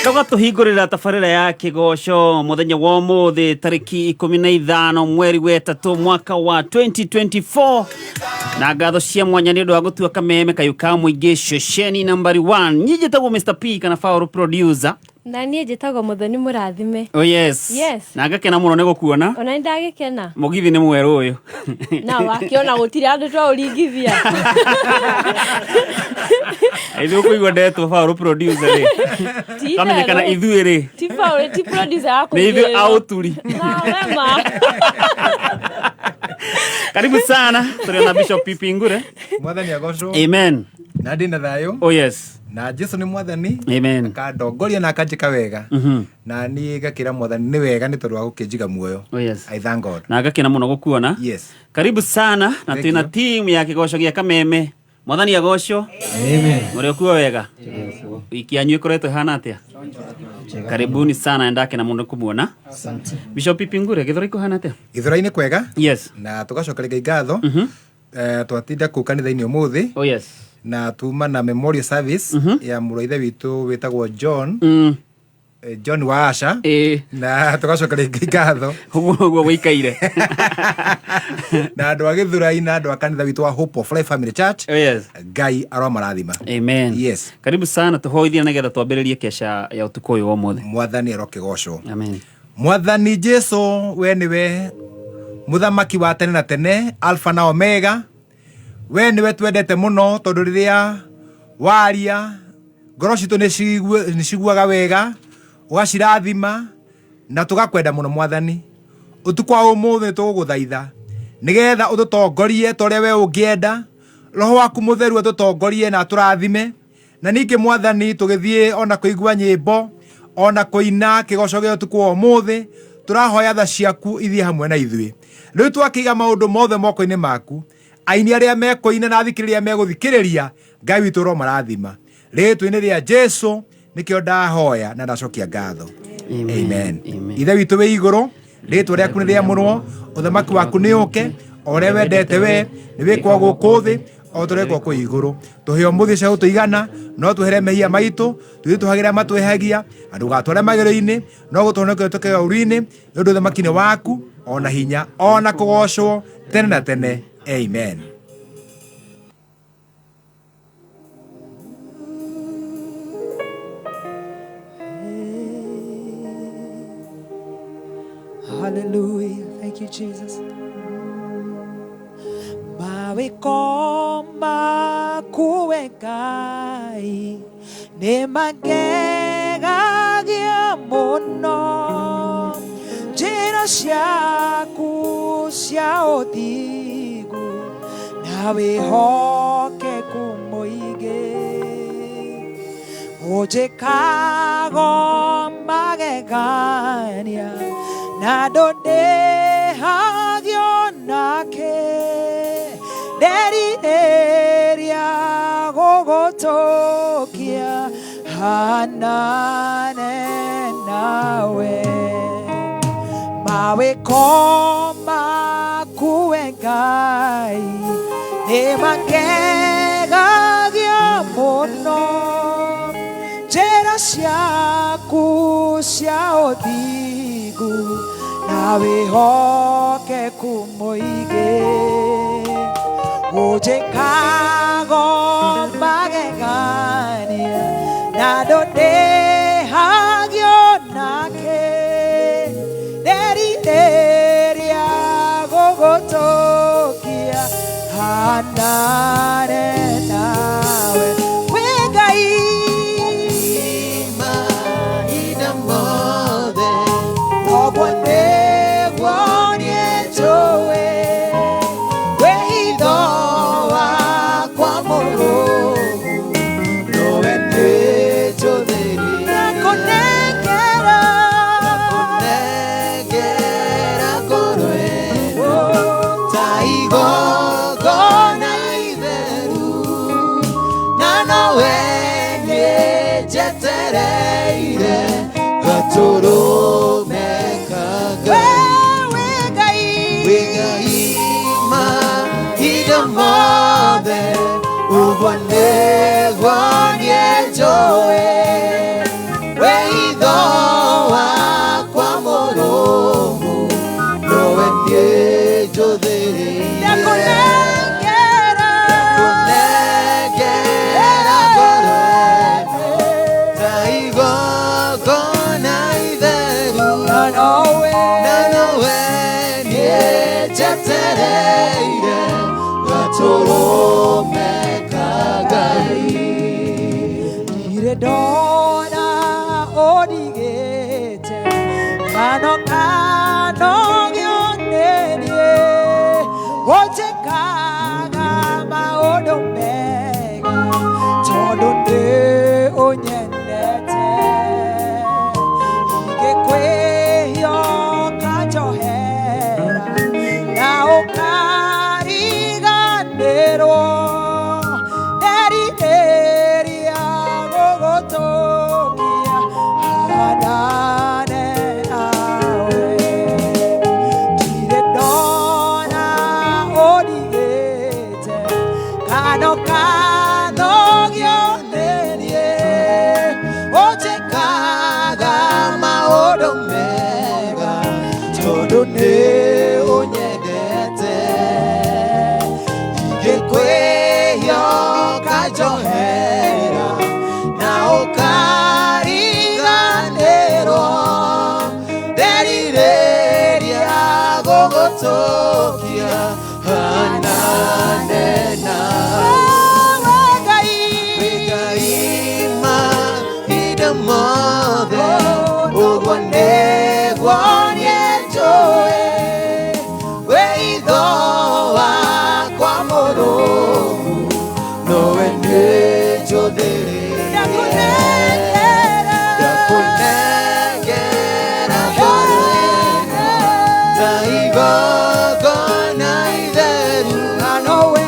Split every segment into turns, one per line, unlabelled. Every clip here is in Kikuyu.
Tũgatũhingũrĩra tabarĩra ya kĩgoco mũthenya wa ũmũthĩ tarĩki 15 mweri wa 3 mwaka wa 2024 na ngatho cia mwanya nĩ ũndũ wa gũtua kameme kayũ ka mũingĩ ceceni nambari 1. Niĩ njĩtagwo Mr P kana Faũrũ producer.
Na niĩ njĩtagwo Mũthoni Mũrathime.
Oh yes.
Yes.
Na ngakena mũno nĩ gũkuona.
Ona nĩ ndagĩkena.
Mũgithi nĩ mwerũ ũyũ.
Na wakĩona gũtirĩ andũ twaũringithia.
Ithuĩ ũkũigua ndetwo Faũrũ producer rĩ.
Ti
Kamenyekana
itherũ.
ithuĩ rĩ.
Ti Faũrũ, ti producer ya
Nĩ ithuĩ
kũigĩrĩrwo.
aũturi.
Na wema.
Karibu sana. Tũrĩ na Bishop Pipi Ngure.
Mwathani agocwo.
Amen.
Na ndĩ na thayũ.
Oh yes.
Na Jesu nĩ mwathani.
Amen.
Akandongoria na akanjĩka wega. Na niĩ ngakĩra mwathani nĩ wega nĩ tondũ wa gũkĩnjiga muoyo.
Oh yes.
I thank God.
Na ngakena mũno gũkuona.
Yes.
Karibu sana na
Thank
twĩna
you.
team ya kĩgoco gĩa Kameme. Mwathani agocwo.
Amen.
Mũrĩ okuo wega. Wiki yanyu ĩkoretwo ĩhana atĩa? Karibuni sana ndakena mũno kũmuona.
Asante.
Bishop Pipi Ngure, Gĩthũrai kũhana atĩa?
Gĩthũrai-inĩ kwega.
Yes.
Na tũgacokeria Ngai ngatho. Twatinda kũu kanitha-inĩ ũmũthĩ.
Oh yes.
Na tuma na memorial service ya mũrũ wa ithe witũ wĩtagwo John. John wa Asha. Na tũgacokeria Ngai ngatho.
Ũguo ũguo gũikaire.
Na andũ a Gĩthũrai na andũ a kanitha witũ wa Hope of Life Family Church.
Oh yes.
Ngai aromarathima.
Amen.
Yes.
Karibu sana tũhoithie nĩgetha twambĩrĩrie kesha ya ũtukũ ũyũ wa ũmũthĩ.
Mwathani arokĩgocwo.
Amen.
Mwathani Jesu, we nĩwe mũthamaki wa tene na tene, Alpha na Omega. We nĩwe twendete mũno tondũ rĩrĩa waria ngoro citũ nĩ ciguaga wega, ũgacirathima na tũgakwenda mũno Mwathani. Ũtukũ wa ũmũthĩ tũgũgũthaitha nĩgetha ũtũtongorie ta ũrĩa we ũngĩenda, Roho waku mũtheru atũtongorie na atũrathime. Na ningĩ Mwathani tũgĩthiĩ ona kũigua nyĩmbo ona kũina kĩgoco gĩa ũtukũ wa ũmũthĩ, tũrahoya tha ciaku ithiĩ hamwe na ithuĩ. Rĩu twakĩiga maũndũ mothe moko-inĩ maku, aini arĩa mekũina na athikĩrĩria megũthikĩrĩria, Ngai witũ ũromarathima. Rĩĩtwa-inĩ rĩa Jesu nĩkĩo ndahoya na ndacokia ngatho.
Amen.
Amen.
Amen.
Ithe witũ wĩ igũrũ, rĩĩtwa rĩaku nĩ rĩamũrwo, ũthamaki waku nĩ ũke, o ũrĩa wendete we nĩ wĩkwo gũkũ thĩ o ta ũrĩa wĩkwo kũu igũrũ. Tũhe ũmũthĩ cia gũtũigana, no twehere mehia maitũ, tũthiĩ tũhagĩre matwĩhagia, na ndũgatware magerio-inĩ, no gũtũhonokia tũtoke ũũru-inĩ, nĩ ũndũ ũthamaki nĩ waku, ona hinya, ona kũgocwo tene na tene. Amen.
Hallelujah. Thank you, Jesus. Mawĩko maku we Ngai nĩ mangegagia mũno, njĩra ciaku cia ũthingu na wĩhokeku mũingĩ, ũnjĩkago magegania na ndũndĩhagio nake, nderirĩria gũgũtũkia hanane nawe. Mawĩko maku we Ngai nĩ mangegagia mũno, njĩra ciaku cia ũthingu na wĩhokeku mũingĩ, ũnjĩkago magegania na ndũndĩhagio nake, nderirĩria gũgũtũkia hanane nawe. Wĩ Ngai
mahinda mothe,
ũguo nĩguo niĩ njũĩ, wĩ hitho wakwa mũrũmu,
nowe nĩnjũthĩrĩirie.
Ndakũnengera,
Ndakũnengera ngoro ĩno ta igongona itheru, na nowe niĩ njetereire gatũrũme ka Ngai.
Wĩ Ngai,
Wĩ Ngai mahinda mothe, ũguo nĩguo niĩ njũĩ, wĩ
ũndigĩte kano kano gĩonenie ũnjĩkaga maũndũ mega tondũ nĩ ũnyendete ingĩkwĩhia ũkanjohera na ũkariganĩrwo nderirĩria gũgũtũkia hanane nawe ndirĩ ndona ũndigĩte kano kathogio nĩniĩ ũnjĩkaga maũndũ mega tondũ nĩ ũnyendete ingĩkwĩhia ũkanjohera na ũkariganĩrwo nderirĩria gũgũtũkia hanane nawe.
Ngai mahinda mothe ũguo nĩguo niĩ njũĩ wĩitho wakwa mũrũmu nowe niĩ njũthĩrĩrie ndakũnengera ngoro ĩno ta igongona itheru na nowe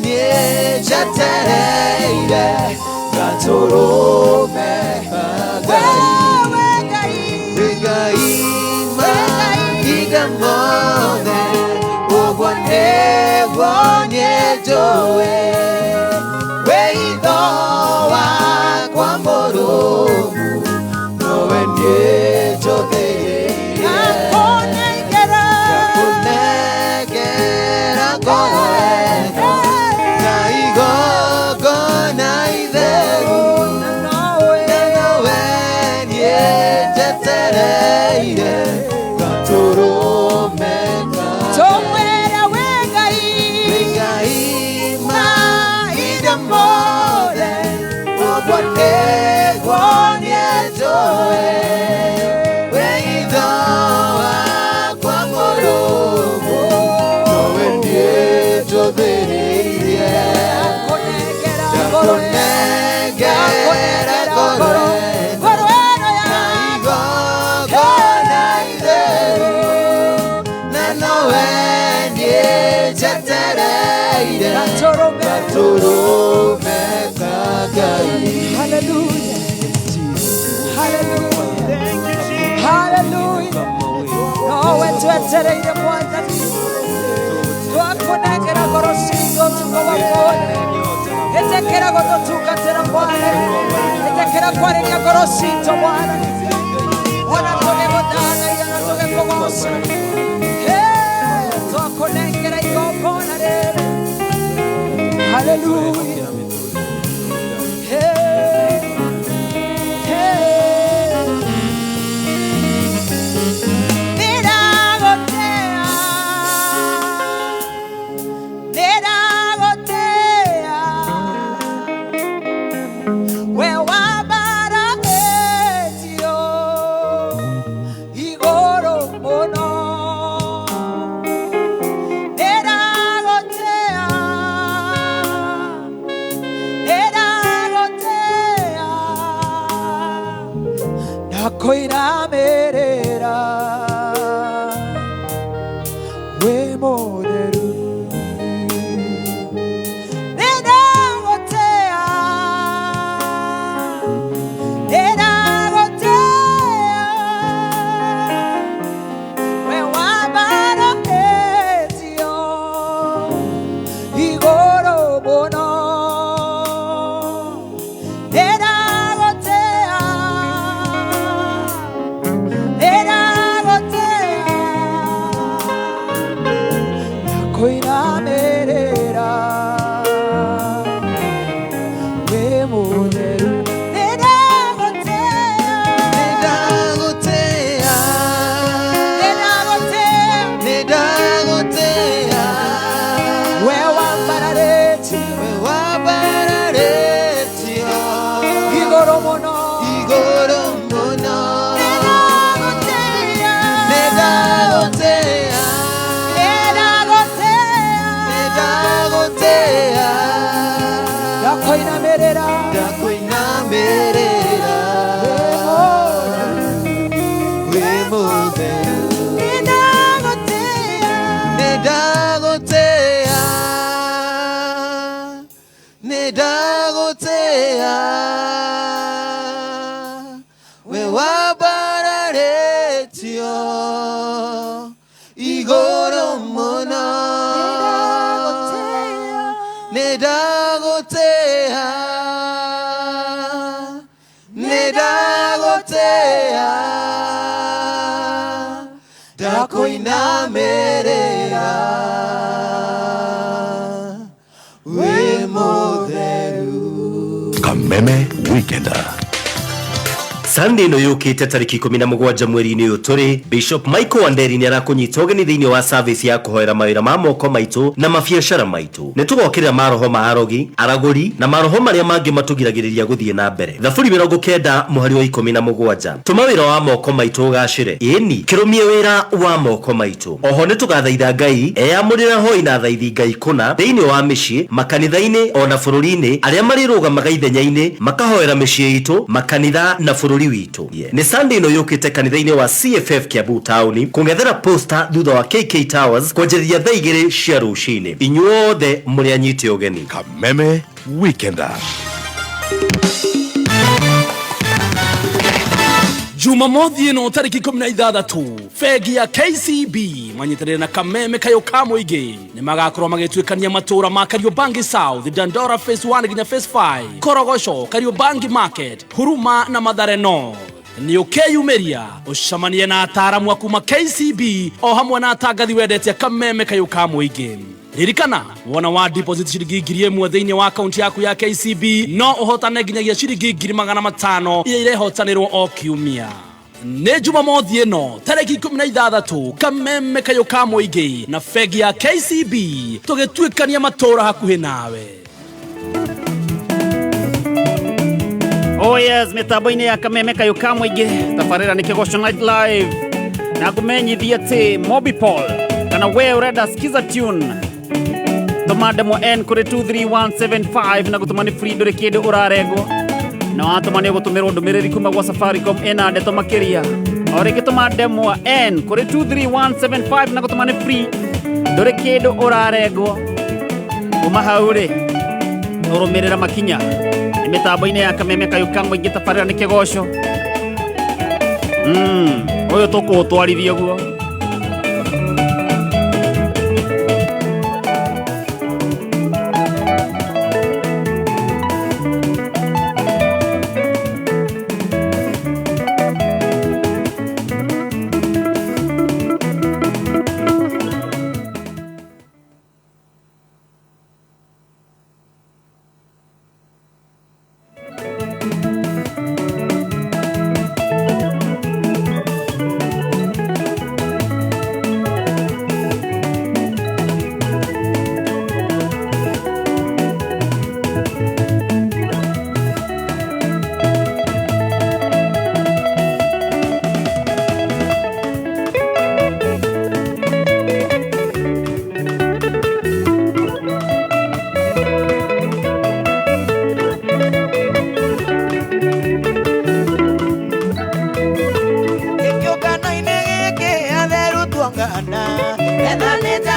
niĩ njetereire gatũrũme ka Ngai. Ngai mahinda mothe ũguo nĩguo niĩ njũĩ wĩitho wakwa mũrũmu nowe niĩ njũthĩrĩirie ndakũnengera ngoro ĩno ta igongona itheru na nowe niĩ njetereire gatũrũme ka Ngai mahinda mothe ũguo nĩguo niĩ njũĩ wĩitho wakwa mũrũmu nowe niĩ njũthĩrĩirie ndakũnengera ngoro ĩno na igongona itheru na nowe niĩ njetereire gatũrũme ka Ngai.
Hallelujah. Hallelujah. Hallelujah. Nowe twetereire Mwathani twakũnengera ngoro citũ ũtukũ wa mũthĩ ĩtĩkĩra gũtũtungatĩra Mwathani ĩtĩkĩra kwarĩria ngoro citũ Mwathani ona tũgĩgũthangaia na tũgĩkũgoca. Hey, twakũnengera igongona rĩrĩ. Hallelujah. Hey, hey. Nĩndagũtĩa, nĩndagũtĩa, we wambararĩtio igũrũ mũno. Nĩndagũtĩa, nĩndagũtĩa, ndakũinamĩrĩra wĩ mũtheru. Nĩndagũtĩa, nĩndagũtĩa, we wambararĩtio igũrũ mũno. Nĩndagũtĩa, nĩndagũtĩa, ndakũinamĩrĩra wĩ mũtheru. Nĩndagũtĩa,
Nĩndagũtĩa,
nĩndagũtĩa,
nĩndagũtĩa,
we wambararĩtio
we wambararĩtio
igũrũ mũno.
Igũrũ mũno. Nĩndagũtĩĩa. Nĩndagũtĩĩa.
Ndakũinamĩrĩra.
Ndakũinamĩrĩra. Wĩ mũtheru. Nĩndagũtĩĩa. Nĩndagũtĩĩa. We wambararĩtio igũrũ mũno. Nĩndagũtĩĩa. Nĩndagũtĩĩa. Ndakũinamĩrĩra. Wĩ mũtheru.
Kameme Weekender.
Sunday ĩno yũkĩte tarĩki 17 mweri-inĩ ũyũ tũrĩ, Bishop Michael Wanderi nĩ arakũnyita ũgeni thĩinĩ wa service ya kũhoera mawĩra ma moko maitũ na mabiacara maitũ. Nĩ tũgokĩrĩra maroho ma arogi, aragũri na maroho marĩa mangĩ matũgiragĩrĩria gũthiĩ na mbere. Thaburi 90 mũhari wa 17. Tũma wĩra wa moko maitũ ũgacĩre. Ĩni, kĩrũmie wĩra wa moko maitũ. Oho nĩ tũgathaitha Ngai eyamũrĩre hoi na thaithi Ngai kũna thĩinĩ wa mĩciĩ, makanitha-inĩ ona bũrũri-inĩ, arĩa marĩrũgamaga ithenya-inĩ makahoera mĩciĩ itũ, makanitha na bũrũri witũ. Nĩ Sunday ĩno yũkĩte kanitha-inĩ wa CFF Kiambu Town kũng'ethera posta thutha wa KK Towers kwanjĩrĩria thaa 2 cia rũcinĩ. Inyuothe mũrĩ anyite ũgeni.
Kameme Weekender.
Jumamothi ĩno tarĩki 16 bengi ya KCB manyitanĩire na Kameme Kayũ ka mũingĩ nĩ magakorwo magĩtuĩkania matũũra ma Kariobangi South, Dandora Phase 1 nginya Phase 5, Korogoco, Kariobangi Market, Huruma na Mathare North. Nĩ ũkeyumĩria ũcemanie na ataaramu a kuma KCB o hamwe na atangathi wendete Kameme Kayũ ka mũingĩ. Ririkana wona wa deposit ciringi 1,000 thĩinĩ wa akaunti yaku ya KCB no ũhotane nginyagia ciringi 500,000 iria irehotanĩrwo o kiumia. Nĩ Jumamothi ĩno tarĩki 16 Kameme Kayũ ka mũingĩ na bengi ya KCB tũgĩtuĩkania matũũra hakuhĩ nawe.
Oh yes, mĩtambo-inĩ ya Kameme Kayũ ka mũingĩ tabarĩra nĩ Kĩgoco Night Live na ngũmenyithia atĩ Mobi Paul kana we ũrenda skiza tune tũma ndemwa N kũrĩ 23175 na gũtũma nĩ free, ndũrĩ kĩndũ ũrarengwo na watũma nĩ ũgũtũmĩrwo ndũmĩrĩri kuma gwa Safaricom ĩna ndeto makĩria. O rĩngĩ tũma ndemwa N kũrĩ 23175 na gũtũma nĩ free, ndũrĩ kĩndũ ũrarengwo. Kuma hau rĩ ũrũmĩrĩra makinya nĩ mĩtambo-inĩ ya Kameme Kayũ ka mũingĩ tabarĩra nĩ Kĩgoco. Ũyũ tũkũũtwarithia ũguo.
Kĩũngano-inĩ gĩkĩ atheru tuongana ethanĩte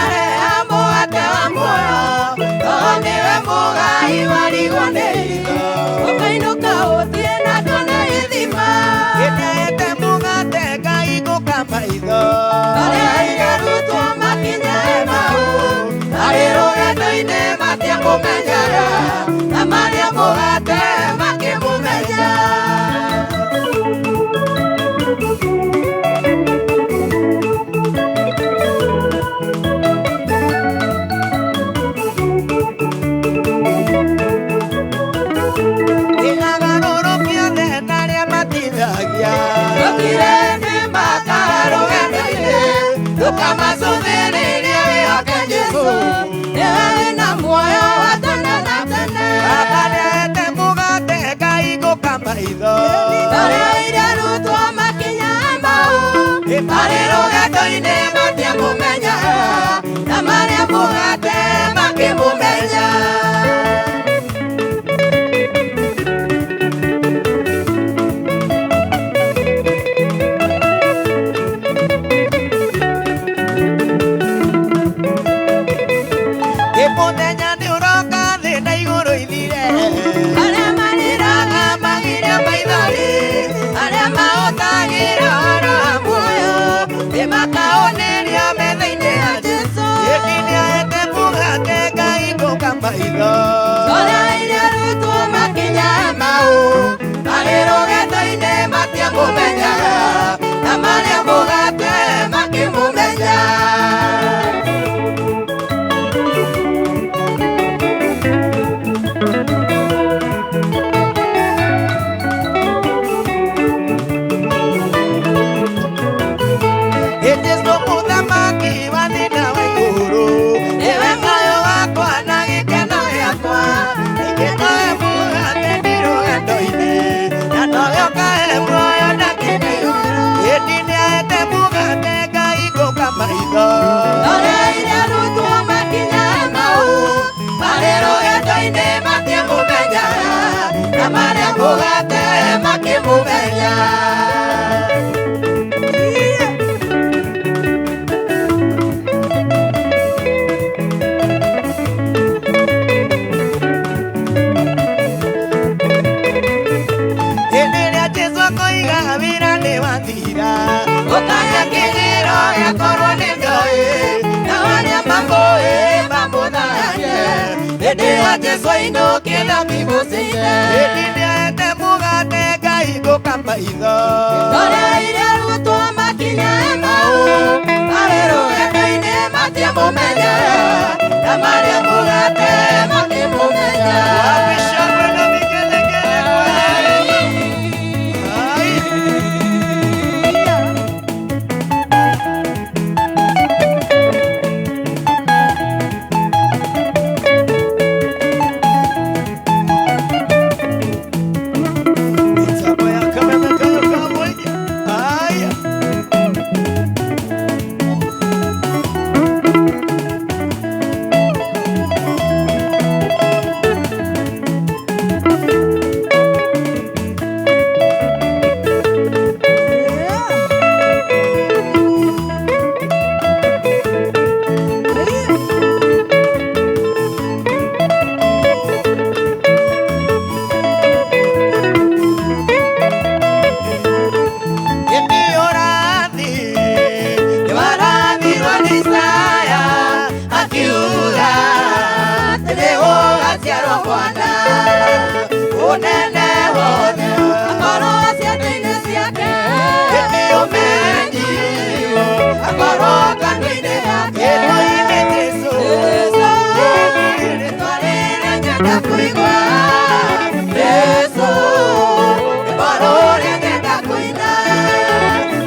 amũgate wa muoyo roho nĩwe mũgai warigwo nĩ ritho ũkainũka ũthiĩ na ndwona gĩthima kĩnete mũgate ngaigũka maitho arĩa igarutwo makinya Emau arĩ rũgendo-inĩ matiakũmenyaga na marĩa mũgate makĩmũmenya. Nĩagarũrũkio othe na arĩa matithagia Gũtirĩ nĩ makarũgendo-inĩ ndũkamacũthĩrĩrie wĩhoke Jesũ nĩwe wĩna muoyo wa tene na tene. Baba nĩaete mũgate ngaigũka maitho. rũgendo-inĩ matiamũmenyaga, na marĩa mũgate makĩmũmenya.
Mũthenya nĩ ũroka thĩ na igũrũ ithire.
Arĩa marĩraga magiria maithori, arĩa mahũthagĩra ũhoro wa muoyo, nĩmakaũnĩrio metha-inĩ ya Jesũ.
Ĩndĩ nĩaete mũgate ngahingũka maitho.
Ngoro iria arutwo makinya Emau, marĩ rũgendo-inĩ matiamũmenyaga, na marĩa mũgate makĩmũmenya.
Ĩ Jesũ mũthamaki wa thĩ na wa igũrũ.
Nĩwe muoyo wakwa na gĩkeno gĩakwa,
Ingĩkahe mũgate ndĩ rũgendo-inĩ, na nowe ũkahe muoyo ndakinya igũrũ. Ĩndĩ nĩaete mũgate ngahingũka maitho.
Ngoro iria arutwo makinya Emau, marĩ rũgendo-inĩ matiamũmenyaga, na marĩa mũgate makĩmũmenya.
Hĩndĩ ĩrĩa Jesũ akoiga wĩra nĩ wathira,
Gũkaya kĩrĩro gĩakorwo nĩ ndoĩ, na arĩa mamũĩ mamũtharie. Hĩndĩ ya Jesũ ainũkie thabibũ cine.
Ĩndĩ nĩaete mũgate ngahingũka maitho.
Ngoro iria arutwo makinya Emau, marĩ rũgendo-inĩ matiamũmenyaga, na marĩa mũgate makĩmũmenya.
Wapi shangwe na vigelegele kweli? Ai. Mitambo ya kameme kayo kamwenye. Aya. Ĩndĩ ũrathi,
Nĩwarathirwo nĩ Isaya akiuga atĩ nĩgũgaciarwo mwana, ũnene wothe akorwo ciande-inĩ ciake.
Ĩndĩ ũmenyi,
Akorwo kanua-inĩ gake.
ĩno-inĩ Jesũ.
Jesũ, rĩĩtwa rĩrĩa nyenda kũigua. Jesũ, rwĩmbo rũrĩa nyenda kũina.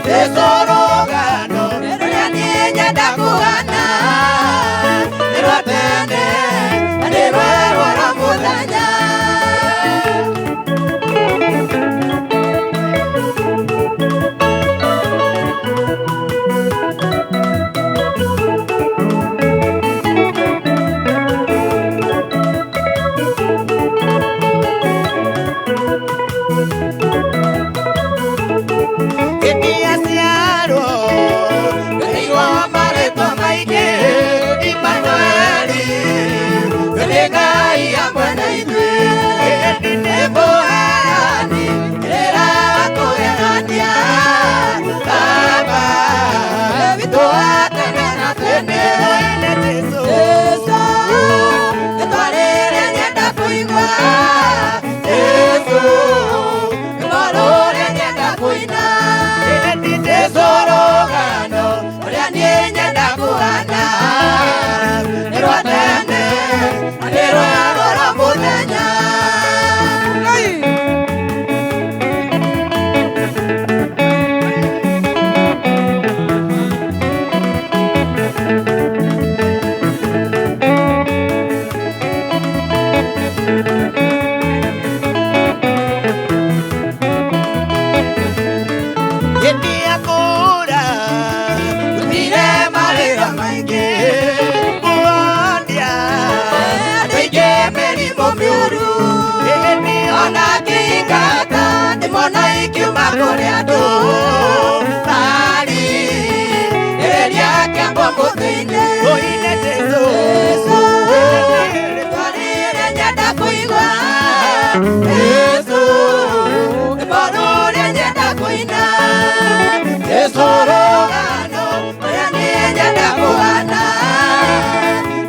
Jesũ, rũgano rũrĩa niĩ nyenda kũgana. Nĩ rwa tene na nĩ rwerũ rwa mũthenya.
Ĩndĩ aciarwo,
Ngaigua marĩtwa maingĩ, Imanueli, nĩ Ngai hamwe na ithuĩ.
ĩndĩ
Nĩ mũheani, rĩra wa kũgegania, Baba witũ wa tene na tene.
nĩ Jesũ.
Jesũ, rĩĩtwa rĩrĩa nyenda kũigua. Jesũ, rwĩmbo rũrĩa nyenda kũina.
Ĩndĩ
Jesũ, rũgano rũrĩa niĩ nyenda kũgana. Nĩ rwa tene na nĩ rwerũ rwa mũthenya. kũrĩ andũ marĩ rĩrĩa kĩambo mũtĩ-inĩ
Tũine Jesũ
Rĩtwa rĩrĩa nyenda kũigua Jesũ rwĩmbo rũrĩa nyenda kũina Jesũ rũgano rũrĩa niĩ nyenda kũgana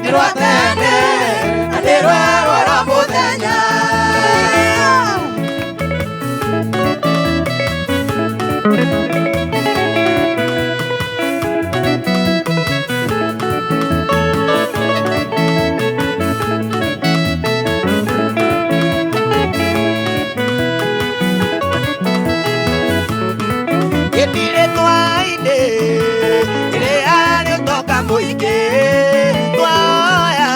nĩ rwa tene na nĩ rwerũ oro mũthenya.
Gĩtirĩ twainĩ rĩrĩa rĩũtoka mũingĩ twoya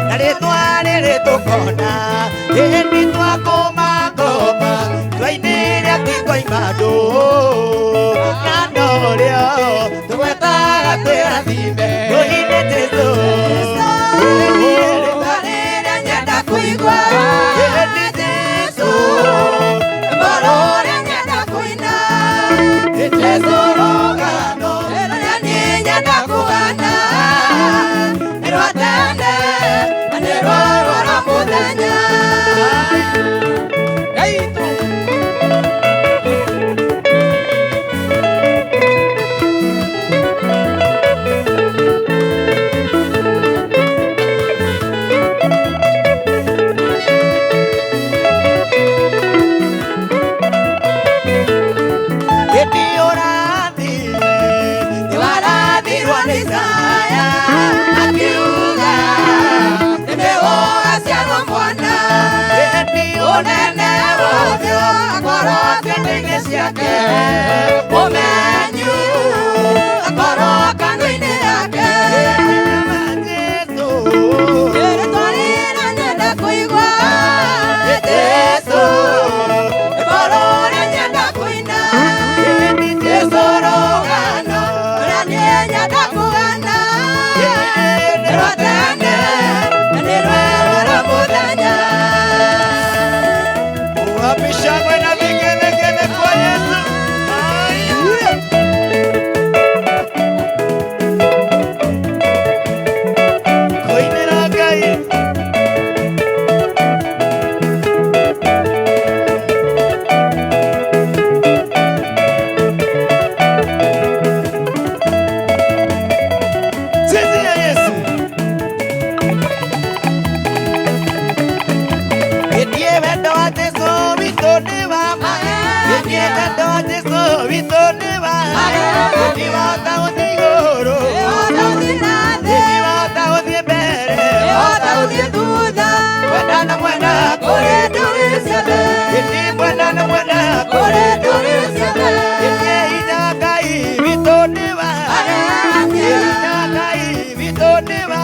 na rĩtwa rĩrĩ tũkona ĩndĩ twakũma ngoma twainĩre atikoima andũ na norĩo tũgwetaga twĩrathime tũine Jesũ
Rĩtwa rĩrĩa nyenda kũigua Jesũ rwĩmbo rũrĩa nyenda kũina Jesũ rũgano rũrĩa niĩ nyenda kũgana nĩ rwa tene na nĩ rwerũ oro mũthenya.
Ĩndĩ ũrathi
Nĩwarathirwo nĩ Isaya akiuga nĩmĩgũgaciarwo mwana
ĩndĩ
ũnene wothe akorwo ciande-inĩ ciake ũmenyu akorwo kanua-inĩ yake.
Jesũ
Rĩtwa rĩrĩa nyenda kũigua Jesũ rwĩmbo rũrĩa nyenda kũina Jesũ rũgano rũrĩa niĩ nyenda kũgana nĩ rwa tene na nĩ rwerũ oro mũthenya.
Wapishangwe na vigelegele kwa Yesu. Koinĩra Ngai. Zizi ya Yesu. Ĩthiĩ wendo wa Jesũ witũ nĩ wa ma. Ĩthiĩ wendo wa Jesũ witũ nĩ wa ma. Ĩthiĩ wahota gũthiĩ igũrũ. Ĩthiĩ wahota gũthiĩ mbere. Mwena na mwena
Kũrĩ ndũrĩrĩ ciothe.
Ĩthiĩ mwena na mwena
Kũrĩ ndũrĩrĩ ciothe.
Ĩthiĩ hinya Ngai witũ nĩ wa. Ĩthiĩ hinya Ngai witũ nĩ wa.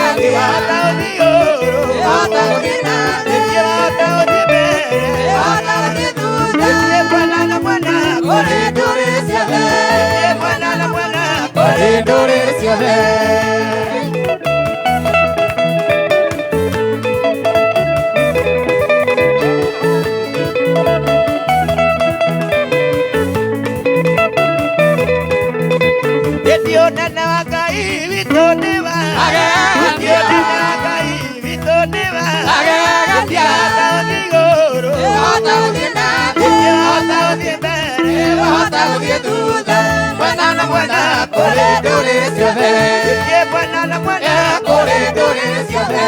Ĩthiĩ wahota gũthiĩ igũrũ. Ĩthiĩ wahota gũthiĩ mbere. Ĩthiĩ mwena na mwena
Kũrĩ ndũrĩrĩ ciothe.
Ĩthiĩ mwena na mwena
Kũrĩ ndũrĩrĩ ciothe.
Ĩthiĩ ũnene wa Ngai witũ nĩ wa. Ĩthiĩ ũnene wa Ngai witũ nĩ wa. Ĩthiĩ wahota gũthiĩ igũrũ. Ĩthiĩ wahota gũthiĩ mbere.
Mwena na mwena kũrĩ ndũrĩrĩ ciothe.
Ĩthiĩ mwena na mwena
Kũrĩ ndũrĩrĩ ciothe.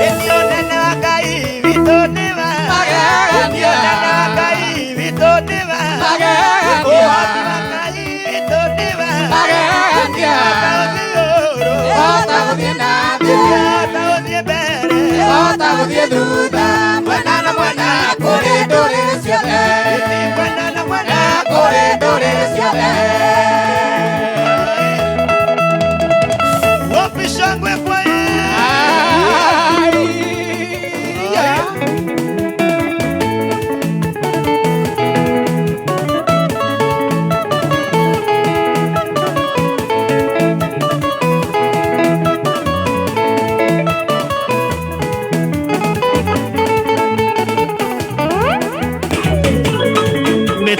Ĩthiĩ ũnene wa Ngai witũ nĩ wa. Ĩthiĩ ũnene wa Ngai witũ nĩ wa. Ũhoti wa Ngai witũ nĩ wa. Ĩthiĩ wahota gũthiĩ igũrũ. Ĩthiĩ wahota gũthiĩ mbere.
Mwena na mwena kũrĩ ndũrĩrĩ ciothe.
Ĩthiĩ mwena na mwena
Kũrĩ ndũrĩrĩ ciothe.
Wapi shangwe kwa Yesu?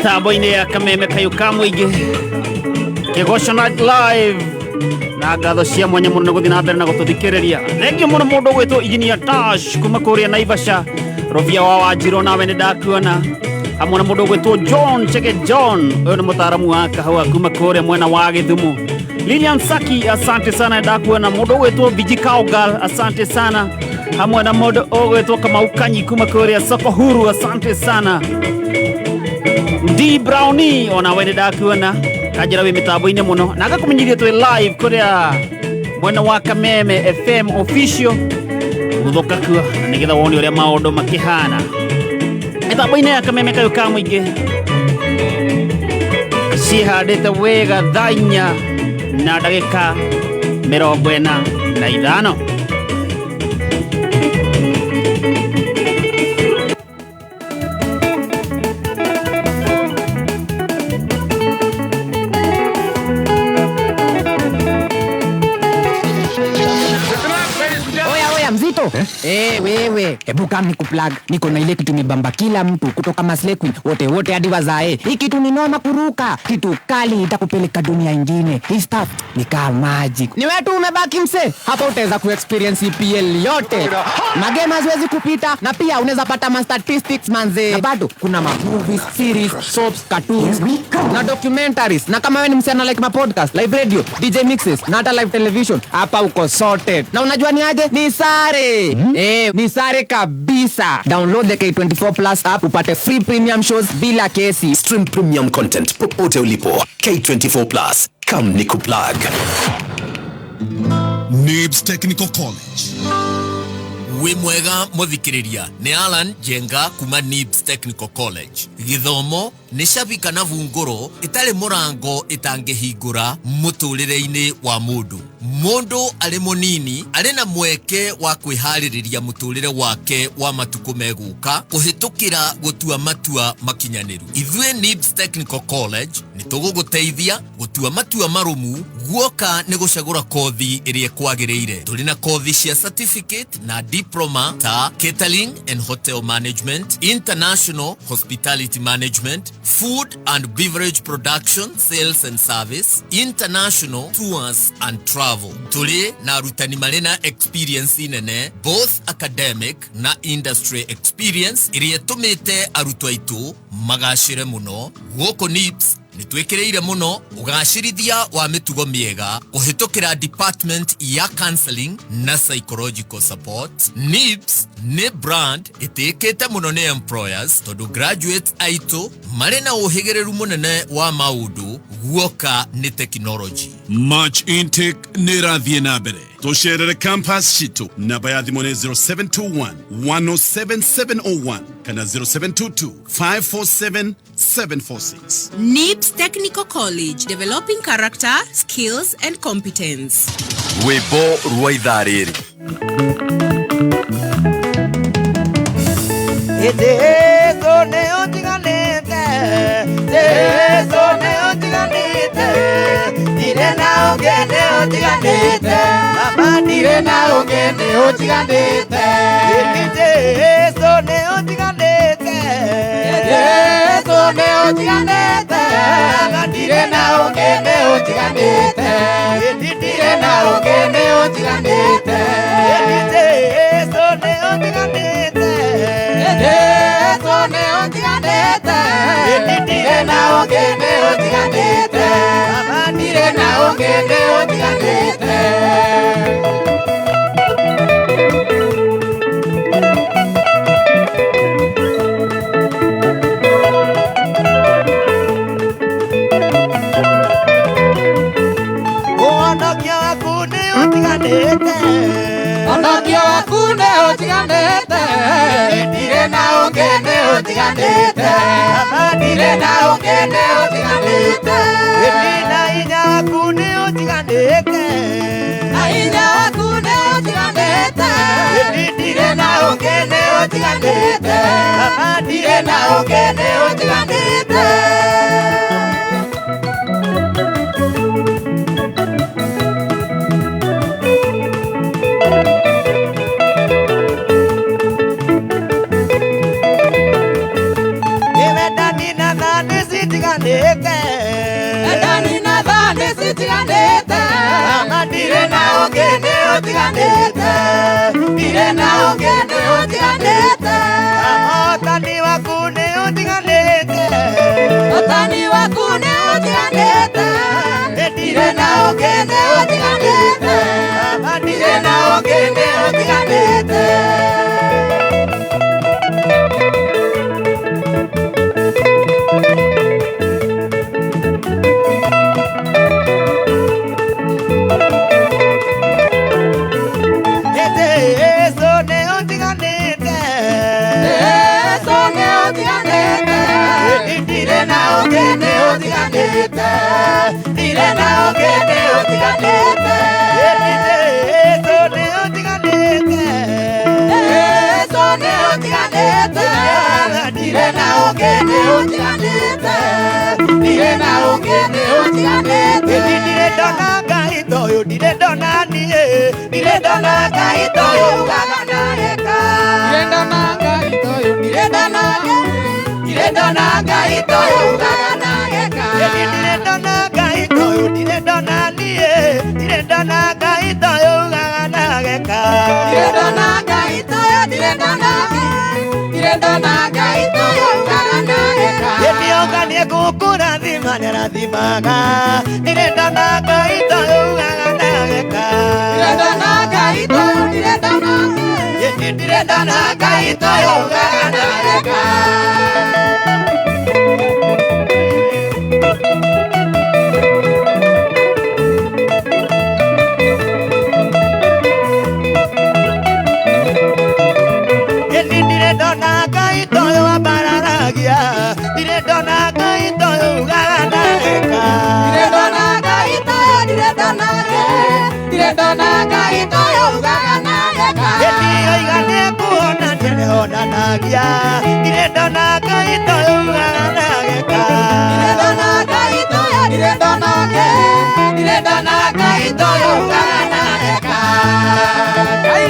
Mitambo-inĩ ya Kameme Kayũ ka Mũingĩ, Kĩgoco Night Live, na ngatho cia mwanya mũno nĩ gũthiĩ na mbere na gũtũthikĩrĩria. Thengiũ mũno mũndũ ũgwĩtwo Engineer Tash kuma kũrĩa Naivasha, Rũbia wa Wanjirũ, nawe nĩ ndakuona hamwe na mũndũ ũgwĩtwo John Chege John, ũyũ nĩ mũtaaramu wa kahũa kuma kũrĩa mwena wa Gĩthumo. Lilian Saki, asante sana, ndakuona. Mũndũ ũgwĩtwo Viji Cowgirl, asante sana, hamwe na mũndũ ũgwĩtwo Kamau Kanyi kuma kũrĩa Soko Huru, asante sana. D Brownie, ona we nĩ ndakuona kanjĩra wĩ mĩtambo-inĩ mũno na ngakũmenyithia twĩ live kũrĩa mwena wa Kameme FM official gũthũka kuo na nĩgetha wone ũrĩa maũndũ makĩhana mĩtambo-inĩ ya Kameme Kayũ ka Mũingĩ ciĩhandĩte wega thaa inya na ndagĩka 45.
Oya oya mzito eh? Wewe hebu kam nikuplug, niko na ile kitu imebamba kila mtu kutoka Maslay Queen wote wote hadi wazae. Hii kitu ni noma kuruka, kitu kali itakupeleka dunia ingine. Hii stuff ni kama magic. Ni wewe tu umebaki mse, hapa utaweza kuexperience EPL yote. Magame haziwezi kupita na pia unaweza pata ma statistics manze. Na bado kuna ma movies, series, soaps, cartoons na documentaries. Na kama wewe ni msichana like ma podcast, live radio, DJ mixes na hata live television, hapa uko sorted. Na unajua ni aje? Ni sare. Ni sare kabisa. Download the K24 Plus app upate free premium shows bila kesi.
Stream premium content popote ulipo. K24 Plus. Come nikuplug.
Nibs Technical College.
Wĩ mwega mũthikĩrĩria nĩ Alan Njenga kuma Nibs Technical College. Gĩthomo nĩ cabi kana bungũro ĩtarĩ mũrango ĩtangĩhingũra mũtũrĩre-inĩ wa mũndũ. Mũndũ arĩ mũnini arĩ na mweke wa kwĩharĩrĩria mũtũrĩre wake wa matukũ megũka kũhĩtũkĩra gũtua matua makinyanĩru. Ithuĩ Nibs Technical College nĩ tũgũgũteithia gũtua matua marũmu guoka nĩ gũcagũra kothi ĩrĩa ĩkwagĩrĩire. Tũrĩ na kothi cia certificate na diploma ta catering and hotel management, international hospitality management, food and beverage production, sales and service, international tours and travel. Tũrĩ na arutani marĩ na experience nene, both academic na industry experience ĩrĩa ĩtũmĩte arutwo aitũ magacĩre mũno. Gũkũ Nibs nĩ twĩkĩrĩire mũno ũgacĩrithia wa mĩtugo mĩega kũhĩtũkĩra department ya counseling na psychological support. Nibs nĩ brand ĩtĩĩkĩte mũno nĩ employers tondũ graduates aitũ marĩ na ũhĩgĩrĩru mũnene wa maũndũ guoka nĩ technology.
March intake nĩ ĩrathiĩ na mbere. Tũcerere campus citũ. Namba ya thimũ nĩ 0721 107 701 kana 0722 547 746.
NIBS Technical College, developing character, skills and competence.
Rwĩmbo rwa ithaa rĩrĩ.
Jesu nĩ ũtiganĩte, Jesu nĩ ũtiganĩte, ndirĩ na ũngĩ nĩ ũtiganĩte, Baba ndirĩ na ũngĩ nĩ ũtiganĩte. Jesu nĩ ũtiganĩte, Jesu nĩ ũtiganĩte, Baba ndirĩ na ũngĩ nĩ ũtiganĩte, ndirĩ na ũngĩ nĩ ũtiganĩte. Jesu nĩ ũtiganĩte, Jesu nĩ ũtiganĩte, ndirĩ na ũngĩ nĩ ũtiganĩte, Baba ndirĩ na ũngĩ nĩ ũtiganĩte. Ũhonokia waku nĩ ũtiganĩte, ũhonokia waku nĩ ũtiganĩte, ndirĩ na ũngĩ nĩ ũtiganĩte, Baba ndirĩ na ũngĩ nĩ ũtiganĩte, na hinya waku nĩ ũtiganĩte, na hinya waku nĩ ũtiganĩte, ndirĩ na ũngĩ nĩ ũtiganĩte, Baba ndirĩ na ũngĩ nĩ ũtiganĩte. citiganĩte.
Wendani na tha nĩ citiganĩte.
Mama ndirĩ na ũngĩ nĩ ũtiganĩte.
Ndirĩ na ũngĩ nĩ ũtiganĩte.
Ũhotani waku nĩ ũtiganĩte.
Ũhotani waku nĩ ũtiganĩte. Ndirĩ na ũngĩ nĩ ũtiganĩte.
Mama
Ndirĩ na ũngĩ nĩ ũtiganĩte.
Jesu nĩ ũtiganĩte.
Jesu nĩ ũtiganĩte. Ndirĩ na ũngĩ nĩ ũtiganĩte. Ndirĩ na ũngĩ nĩ ũtiganĩte.
Jesu nĩ ũtiganĩte.
Jesu nĩ ũtiganĩte. Ndirĩ na ũngĩ nĩ ũtiganĩte. Ndirĩ na ũngĩ nĩ ũtiganĩte.
Ndirĩ ndona Ngai ta ũyũ, ndirĩ ndona niĩ, ndirĩ ndona Ngai ta ũyũ ugaga na eka.
Ndirĩ ndona Ngai ta ũyũ, ndirĩ ndona Ndirĩ ndona Ngai ta ũyũ ugaga na eka.
Ndirĩ ndona Ngai ta ũyũ, ndirĩ ndona niĩ, ndirĩ ndona Ngai ta ũyũ ugaga na eka.
Ndirĩ ndona Ngai ta ũyũ, ndirĩ ndona Ndirĩ ndona Ngai ta ũyũ ugaga na eka.
Hĩndĩ yoka nĩegũkũrathima nĩarathimaga. Ndirĩ ndona Ngai ta ũyũ ugaga na eka.
Ndirĩ ndona Ngai ta ũyũ, ndirĩ ndona Ndirĩ ndona Ngai ta ũyũ ugaga na eka.
Ĩni ndirĩ ndona Ngai ta ũyũ ambararagia. Ndirĩ ndona Ngai ta ũyũ ugaga na eka.
Ndirĩ ndona Ngai ta ũyũ, ndirĩ ndona Ndirĩ ndona Ngai ta ũyũ ugaga na eka.
Hĩndĩ yoiga nĩekuonania nĩonanagia. Ndirĩ ndona Ngai ta ũyũ ugaga na eka.
Ndirĩ ndona Ngai ta ũyũ, ndirĩ ndona Ndirĩ ndona Ngai ta ũyũ ugaga na eka. Ngai.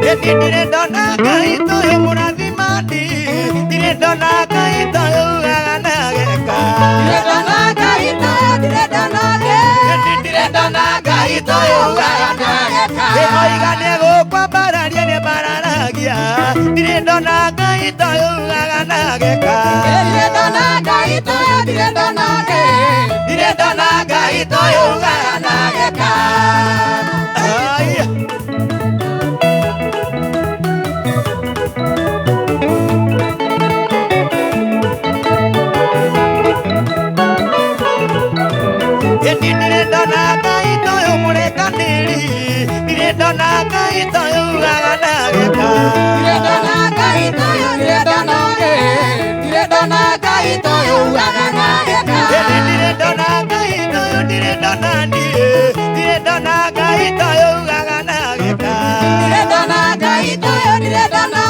Ĩni ndirĩ ndona Ngai ta ũyũ mũrathimani. Ndirĩ ndona Ngai ta ũyũ ugaga na eka.
Ndirĩ ndona Ngai ta ũyũ, ndirĩ ndona Ndirĩ ndona Ngai ta ũyũ ugaga na eka.
Oiga nĩegũkwambararia nĩambararagia. Ndirĩ ndona Ngai ta ũyũ ugaga na eka.
Ndirĩ ndona Ngai ta ũyũ, ndirĩ ndona Ndirĩ ndona Ngai ta ũyũ ugaga na eka.
Ai. Ĩni ndirĩ ndona Ngai ta ũyũ mũrekanĩri. Ndirĩ ndona Ngai ta ũyũ ugaga na eka.
Ndirĩ ndona Ngai ta ũyũ, ndirĩ ndona Ndirĩ ndona Ngai ta ũyũ ugaga na eka.
Ĩni ndirĩ ndona Ngai ta ũyũ, ndirĩ ndona niĩ. Ndirĩ ndona Ngai ta ũyũ ugaga na eka.
Ndirĩ ndona Ngai ta ũyũ, ndirĩ ndona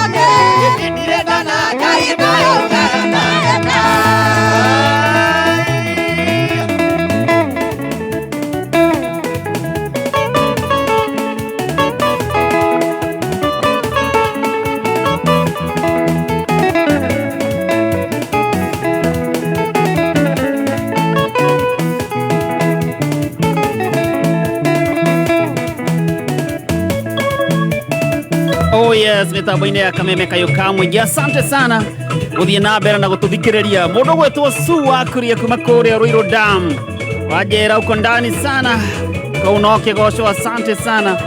Ndirĩ ndona Ngai ta ũyũ ugaga na eka.
Oh yes, mitambo-inĩ ya kameme kayũ ka mũingĩ. Asante sana gũthiĩ na mbere na gũtũthikĩrĩria. Mũndũ gwĩtwo Su wakuria kuma kũrĩa Ruiru Dam, wanjera uko ndani sana kau no kĩgoco. Asante sana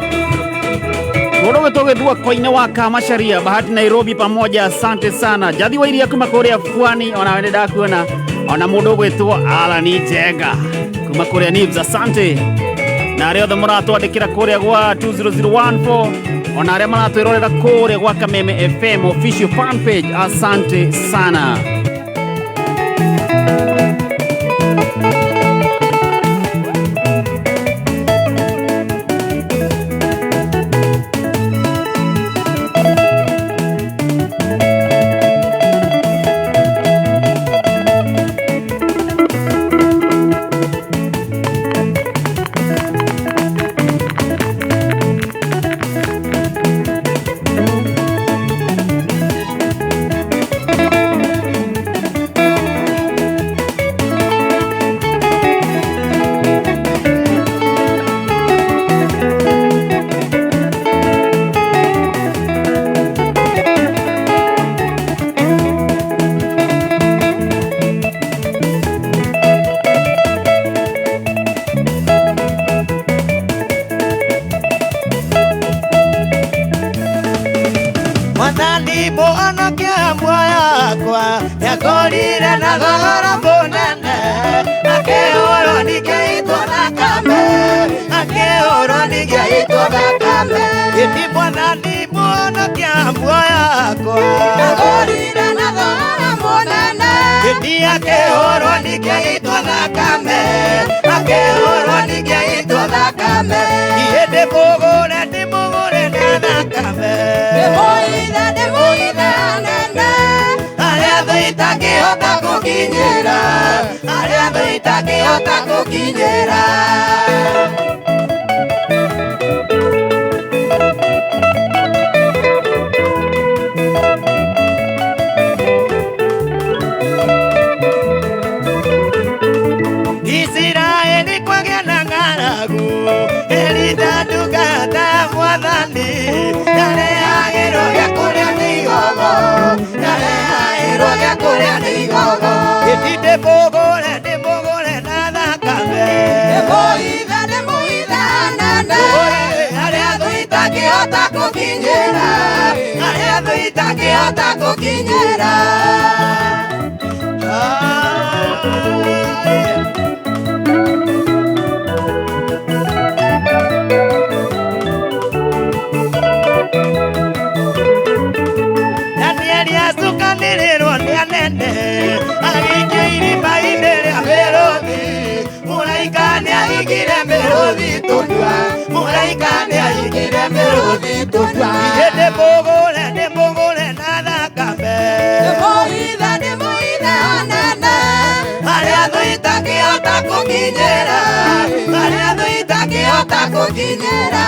mũndũ gwĩtwo Gĩthua Koine wa Kamacharia, Bahati Nairobi pamoja. Asante sana Jathi wa iria kuma kũrĩa Pwani, ona we nĩndakuona. Ona mũndũ gwĩtwo Alani Jenga kuma kũrĩa Nibs, asante na arĩa othe mũratwandĩkĩra kũrĩa gwa 20014 ona arĩa maratwĩrorera kũrĩa gwa Kameme FM official fan page, asante sana.
Angorire na thogora mũnene akĩhũrwo ningĩitwo thakame akĩhũrwo ningĩitwo thakame ĩti mwathani mũhonokia muoyo wakwa
Angorire na thogora mũnene
ĩti akĩhũrwo ningĩitwo thakame akĩhũrwo ningĩitwo thakame iĩ ndĩmũgũre ndĩmũgũre na thakame
Ndĩmũithe ndĩmũithe nene
arĩa thũ itangĩhota gũkinyĩra arĩa thũ itangĩhota gũkinyĩra Isiraeli kwagĩa na ng'aragu Elija ndungata ya mwathani ndarehagĩrwo gĩa kũrĩa nĩ igogo ndarehagĩrwo gĩa kũrĩa nĩ igogo ĩti ndĩmũgũre ndĩmũgũre na thakame
Ndĩmũithe ndĩmũithe nene
arĩa thũ itangĩhota gũkinyĩra arĩa thũ itangĩhota gũkinyĩra Danieli acukanĩrĩrwo nĩ anene agĩikio irima-inĩ rĩa mĩrũthi mũraika nĩahingire mĩrũthi tũnua mũraika nĩahingire mĩrũthi tũnua iĩ ndĩmũgũre ndĩmũgũre na thakame
Ndĩmũithe ndĩmũithe nene
arĩa thũ itangĩhota gũkinyĩra arĩa thũ itangĩhota gũkinyĩra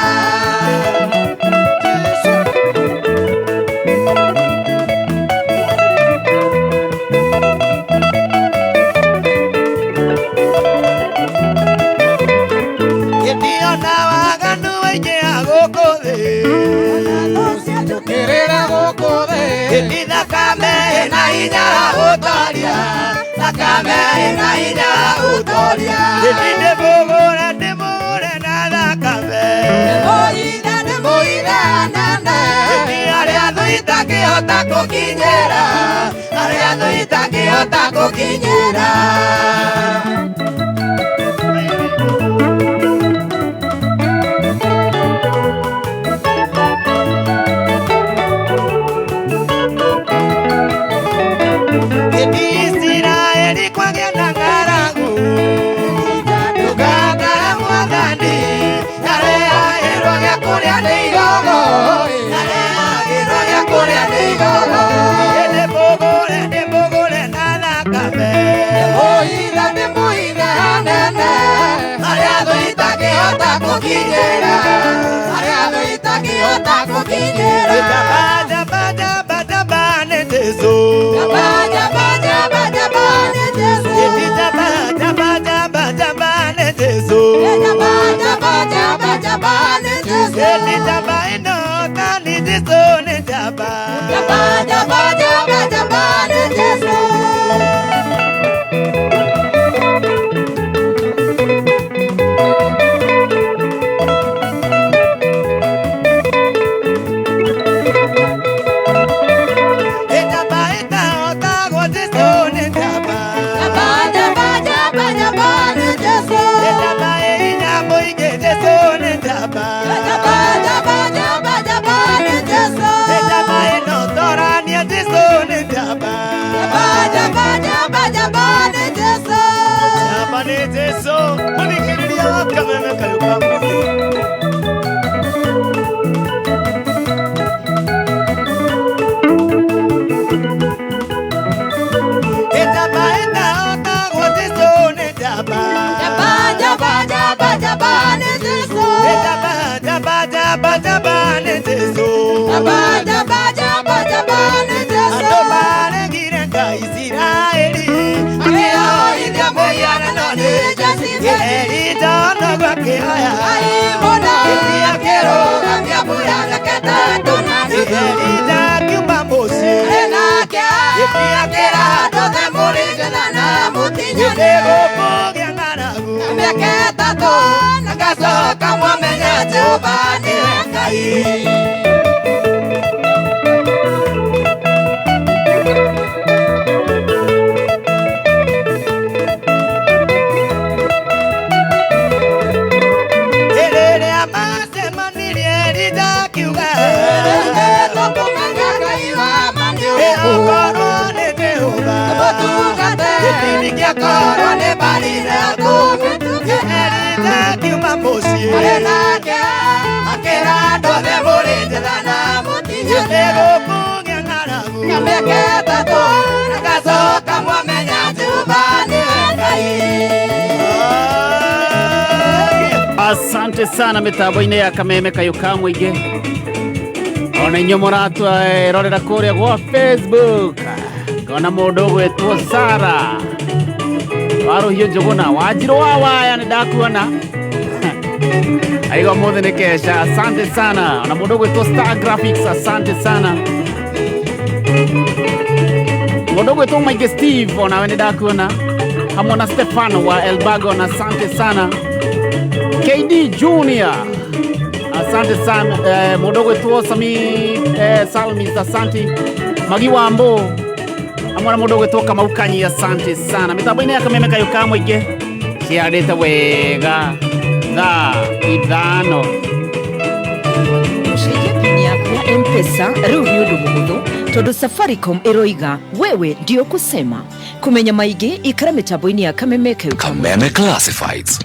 Gĩtiona waganu waingĩha gũkũ thĩ
Njũkĩrĩra gũkũ thĩ
Ĩti thakame ĩna hinya wa gũtoria thakame ĩna hinya wa gũtoria Ĩti ndĩmũgũre ndĩmũgũre na thakame
Ndĩmũithe ndĩmũithe nene
Ĩti arĩa thũ itangĩhota gũkinyĩra arĩa thũ itangĩhota gũkinyĩra Ĩti Isiraeli kwagĩa na ng'aragu ndungata ya mwathani ndarehagĩrwo gĩa kũrĩa nĩ igogo ndarehagĩrwo gĩa kũrĩa nĩ igogo Ĩ ndĩmũgũre ndĩmũgũre na thakame
Ndĩmũithe ndĩmũithe nene
arĩa thũ itangĩhota gũkinyĩra
arĩa thũ itangĩhota gũkinyĩra
Jaba jaba jaba jaba nĩ Jesũ
Jaba jaba jaba jaba nĩ Jesũ
Ĩti jaba jaba jaba jaba nĩ Jesũ
Jaba jaba jaba jaba nĩ Jesũ
Ĩti jaba ĩno tani Jesũ nĩ jaba
Jaba jaba jaba jaba nĩ Jesũ
Ĩjaba ĩtahotagwo Jesũ nĩ jaba
Jaba jaba jaba jaba nĩ Jesũ
Ĩjaba ĩ hinya mũingĩ Jesũ nĩ jaba
Jaba jaba jaba jaba nĩ Jesũ
Ĩjaba ĩno torania Jesũ nĩ jaba
Jaba jaba jaba jaba nĩ Jesũ
Jaba nĩ Jesũ mũthikĩrĩria wa kameme kayũ ka mũingĩ Ĩjaba ĩtahotagwo Jesũ nĩ jaba
Jaba jaba jaba jaba nĩ Jesũ
Ĩjaba jaba jaba jaba nĩ Jesũ
Jaba jaba jaba jaba nĩ Jesũ
Andũ maregire Ngai Isiraeli
Akĩhoithia mũhianano nĩ Jezebeli
Elija onagwo akĩhoya
Ai mũno akĩrũgamia mbura mĩaka ĩtatũ na nuthu
Elija akiuma mũciĩ
Arĩ nake akĩra andũ othe mũrĩ ngetha na mũtinyane
Nĩgũkũgĩa ng'aragu
mĩaka ĩtatũ na ngacoka mwamenya Jehova nĩwe Ngai nĩ mbarire aku Erita kiuma mũciĩ arĩ nake akĩra andũ othe mũrĩ njĩra na mũtinye nĩ gũkũgĩa ng'aragu na mĩaka ĩtatũ agacoka mwamenya Jehova nĩwe Ngai.
Asante sana mitambo-inĩ ya Kameme kayũ ka mũingĩ. Ona inyuĩ mũratwerorera kũrĩa gwa Facebook, ngona mũndũ ũgwĩtwo Sara Warũhiũ Njũgũna Wanjirũ wa Waya, nĩ ndakuona aiga mũthĩ nĩ kesha. Asante sana. Ona mũndũ ũgwĩtwo Star Graphics, asante sana. Mũndũ ũgwĩtwo Maingĩ Steve, onawe nĩ ndakuona hamwe na Stefano wa Elbagon, asante sana. KD Junior, asante sana. Mũndũ ũgwĩtwo Sami Salmis, asante. Magi Wambo hamwe na mũndũ ũgwĩtwo Kamau Kanyi, asante sana. Mĩtambo-inĩ ya Kameme kayũ ka mũingĩ ciarĩte wega thaa 5.
Gũcenjia pini yaku ya M-Pesa rĩu nĩ ũndũ mũhũthũ tondũ Safaricom ĩroiga wewe ndio kusema. Kũmenya maingĩ ikara mĩtambo-inĩ ya Kameme kayũ ka mũingĩ.
Kameme Classifieds.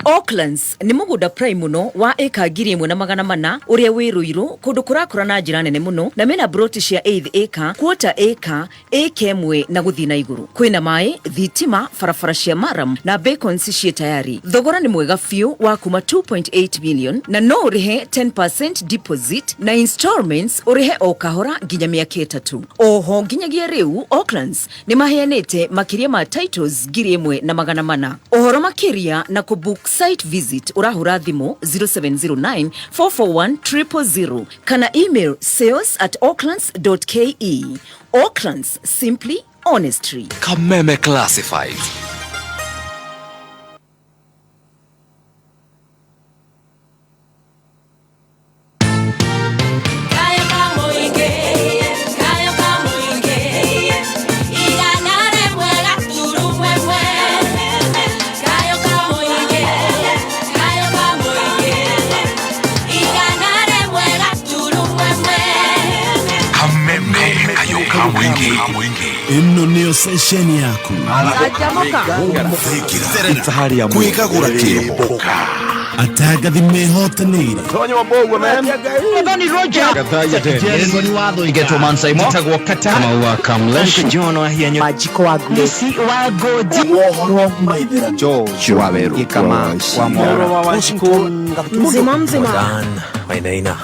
Aucklands nĩ mũgũnda prime mũno wa ĩka 1400 ũrĩa wĩ Ruiru kũndũ kũrakũra na njĩra nene mũno na mena broti cia eighth acre, quarter acre, acre ĩmwe na gũthiĩ na igũrũ. Kwĩna maĩ, thitima, barabara cia maram na bacons ciĩ tayari. Thogora nĩ mwega biũ wa kuma 2.8 million na no ũrĩhe 10% deposit na installments ũrĩhe o kahora nginya mĩaka 3. Oho nginyagia rĩu Aucklands nĩ maheanĩte makĩria ma titles 1400. Ũhoro makĩria na kũbook site visit urahura thimũ 0709 441 000 kana email sales@aucklands.ke. Aucklands, simply honestly.
Kameme Classifieds.
Ĩno nĩyo ceceni yaku. Kwĩgagũra kĩrũboka. Atangathi mehotanĩire.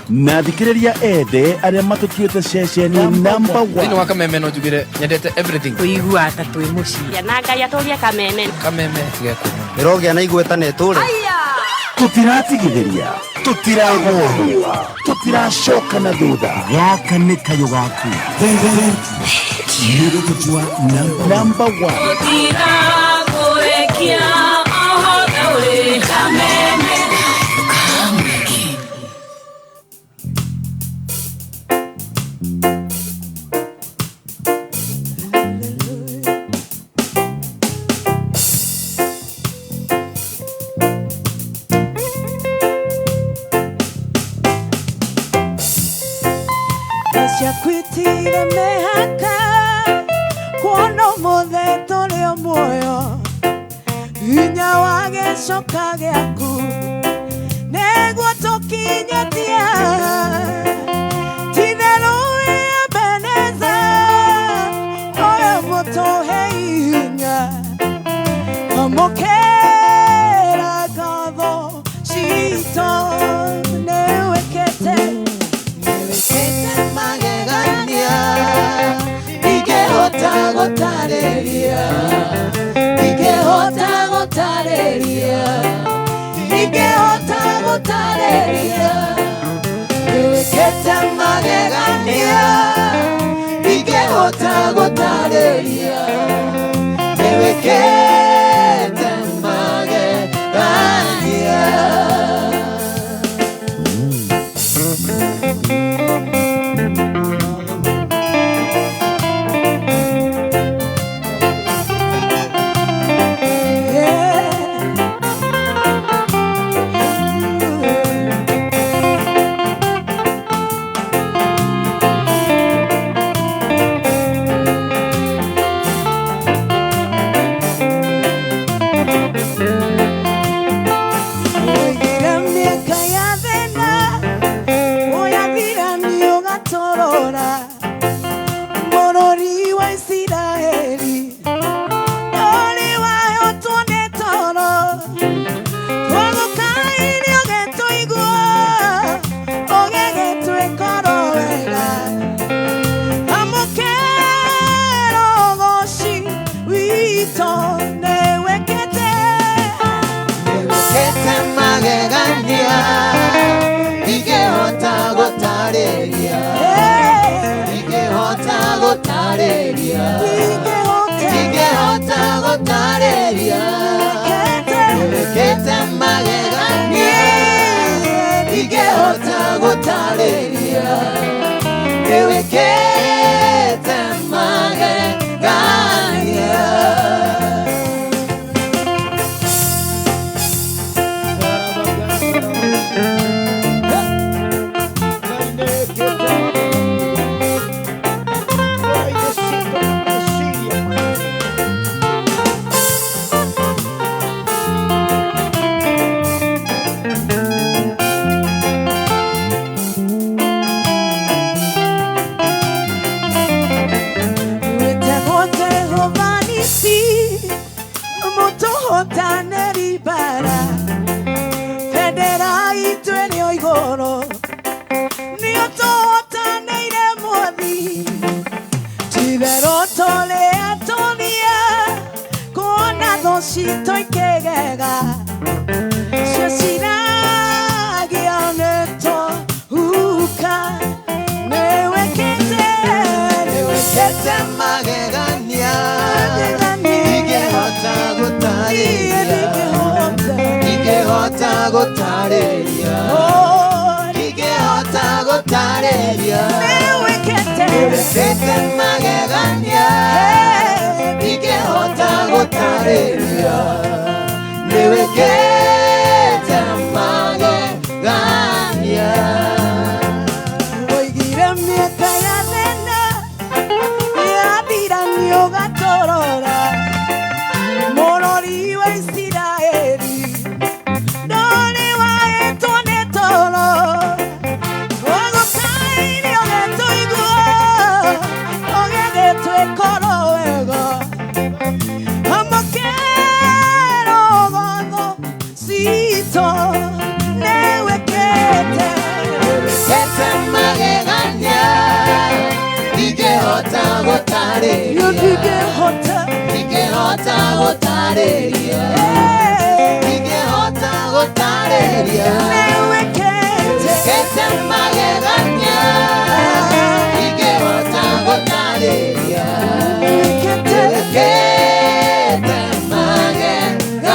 Na thikĩrĩria ende arĩa matũtuĩte ceceni number 1.
Thĩinĩ wa Kameme no njugire nyendete everything.
Kũigua ta twĩ mũciĩ.
Na Ngai atũrie Kameme.
Kameme gekũmũ.
Ĩrogĩa na igweta na ĩtũre.
Tũtiratigithĩria, tũtiragũrũa, tũtiracoka na thutha. Gaka nĩ kayũ gaku. Nĩ gũtũtua number 1.
Tũtirakũrekia ũhothe ũrĩ Kameme.
Ciakwĩtire mĩhaka kuona ũmũthĩ tũrĩ o muoyo hinya wa gĩcoka gĩaku nĩguo tũkinyĩtie titherũ Ebeneza ũyũ mũtũhe hinya amũkĩra ngatho citũ nĩwĩkĩte magegania ingĩhota gũtarĩria ingĩhota gũtarĩria ingĩhota gũtarĩria nĩwĩkĩte magegania ingĩhota gũtarĩria nĩwĩkĩte magegania.
Oigira mĩaka ya thĩna ũyathira nĩ ũgatorora mũrori wa Isiraeli ndũrĩ wahotwo nĩ toro twagũkaire ũgĩtũigua ũgĩgĩtwĩkoro wega amũkĩra ũgoci witũ nĩwĩkĩte
Nĩwĩkĩte magegania ingĩhota gũtarĩria ingĩhota gũtarĩria ingĩhota gũtarĩria nĩwĩkĩte magegania ingĩhota gũtarĩria nĩwĩkĩte magegania.
Wĩtagwo Jehova Nisi, mũtũhotanĩri mbara bendera itũ ĩrĩ o igũrũ nĩũtũhotanĩire mwathi ti-itherũ tũrĩ atoria kuona thũ citũ ikĩgega cio ciragia nĩtwahuka nĩwĩkĩte
Nĩwĩkĩte magegania ingĩhota gũtarĩria ingĩhota gũtarĩria ingĩhota gũtarĩria
nĩwĩkĩte
nĩwĩkĩte magegania ingĩhota gũtarĩria nĩwĩkĩte magegania.
Oigire mĩaka ya thĩna yathira nĩ ũgatorora mũrori wa Isiraeli ndũrĩ wahĩtwo nĩ toro twagũkaire ũgĩtũigua ũgĩgĩtwĩkoro wega amũkĩra ũgotho citũ nĩwĩkĩte
Nĩwĩkĩte magegania ingĩhota gũtarĩria
ingĩhota
ingĩhota gũtarĩria ingĩhota gũtarĩria
nĩwĩkĩte
nĩwĩkĩte magegania ingĩhota gũtarĩria
nĩwĩkĩte
nĩwĩkĩte magegania.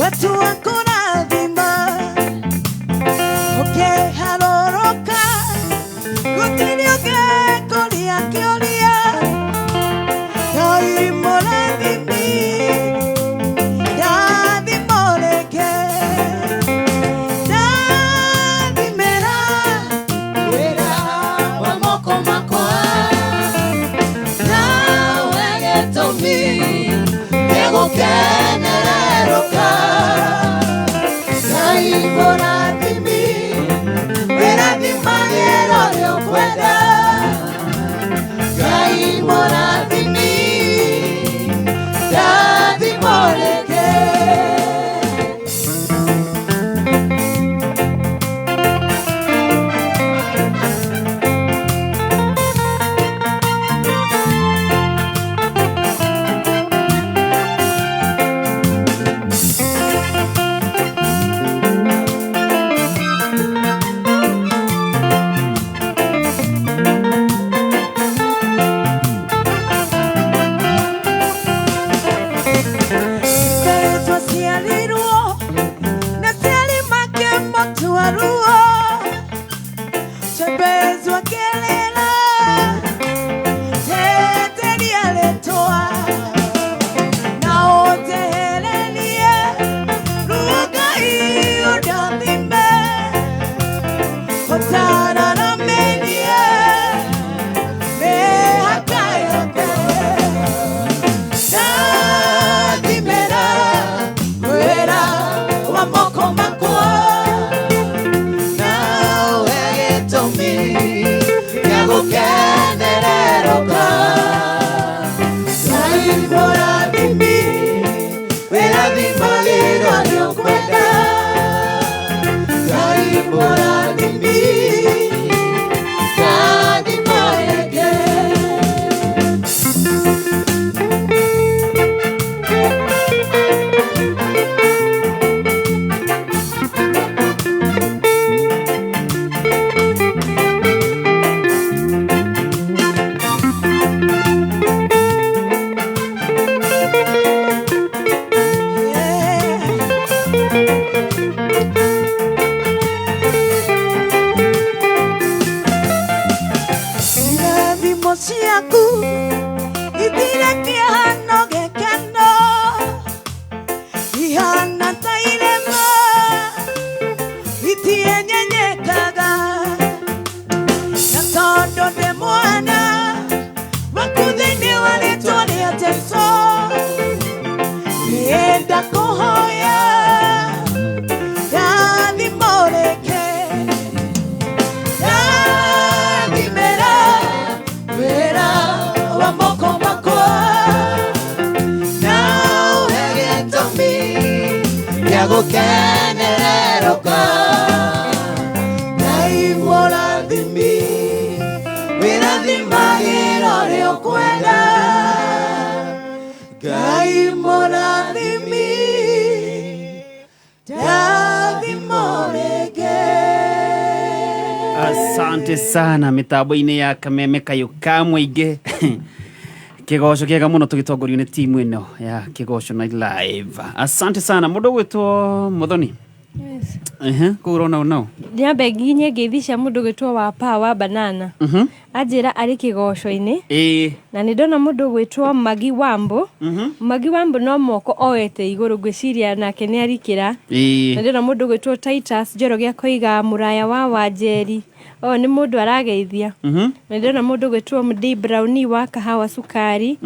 Watua kũrathima ũkĩharũrũka gũtirĩ ũngĩkũria kĩũria Ngai mũrathimi ndathimũrĩke ndathimĩra wĩra wa moko makwa nawe gĩtũmi gĩgũkenererũka Ngai mũrathimi wĩrathimagĩra ũrĩa ũkwenda Ngai mũrathimi ndathimũrĩke. Mbere twaciarirwo na aciari make matua ruo Chebezwa kelele teteria rĩtwa na ũnjehererie ruo Ngai ũndathime ũtararamĩrie mĩhaka yothe ndathimĩra wĩra wa moko makwa nawe gĩtũmi gĩa gũkenererũka Ngai mũrathimi wĩrathimagĩra ũrĩa ũkwenda Ngai mũrathimi ndathimũrĩke. Irathimo ciaku ithire kĩhano gĩkeno ihana ta irĩma itienyenyekaga na tondũ ndĩ mwana waku thĩinĩ wa rĩtwa rĩa Jesũ nĩenda kũhoya ndathimũrĩke ndathimĩra wĩra wa moko makwa nawe gĩtũmi gĩa gũkenererũka Ngai mũrathimi wĩrathimagĩra ũrĩa ũkwenda Ngai mũrathimi ndathimũrĩke.
Asante sana mitambo-inĩ ya kameme kayũ ka mũingĩ kĩgoco kĩega mũno tũgĩtongorio nĩ timu ĩno ya kĩgoco Night Live. Asante sana mũndũ ũgwĩtwo Muthoni.
Yes.
Ehe, kũu ũrona nao.
Nyambe nginye ngeithi cia mũndũ gwĩtwo wa pa wa banana anjĩra arĩ kĩgoco-inĩ
Ĩĩ.
na nĩ ndona mũndũ gwĩtwo Magi Wambo. Magi Wambo no moko oete igũrũ ngwĩciria nake nĩ arikĩra.
Ĩĩ.
Na ndĩrona mũndũ gwĩtwo Titus Njoroge akoiga mũraya wa Wanjeri o nĩ mũndũ arageithia. Na ndĩrona mũndũ gwĩtwo Md Brownie wa kahawa cukari.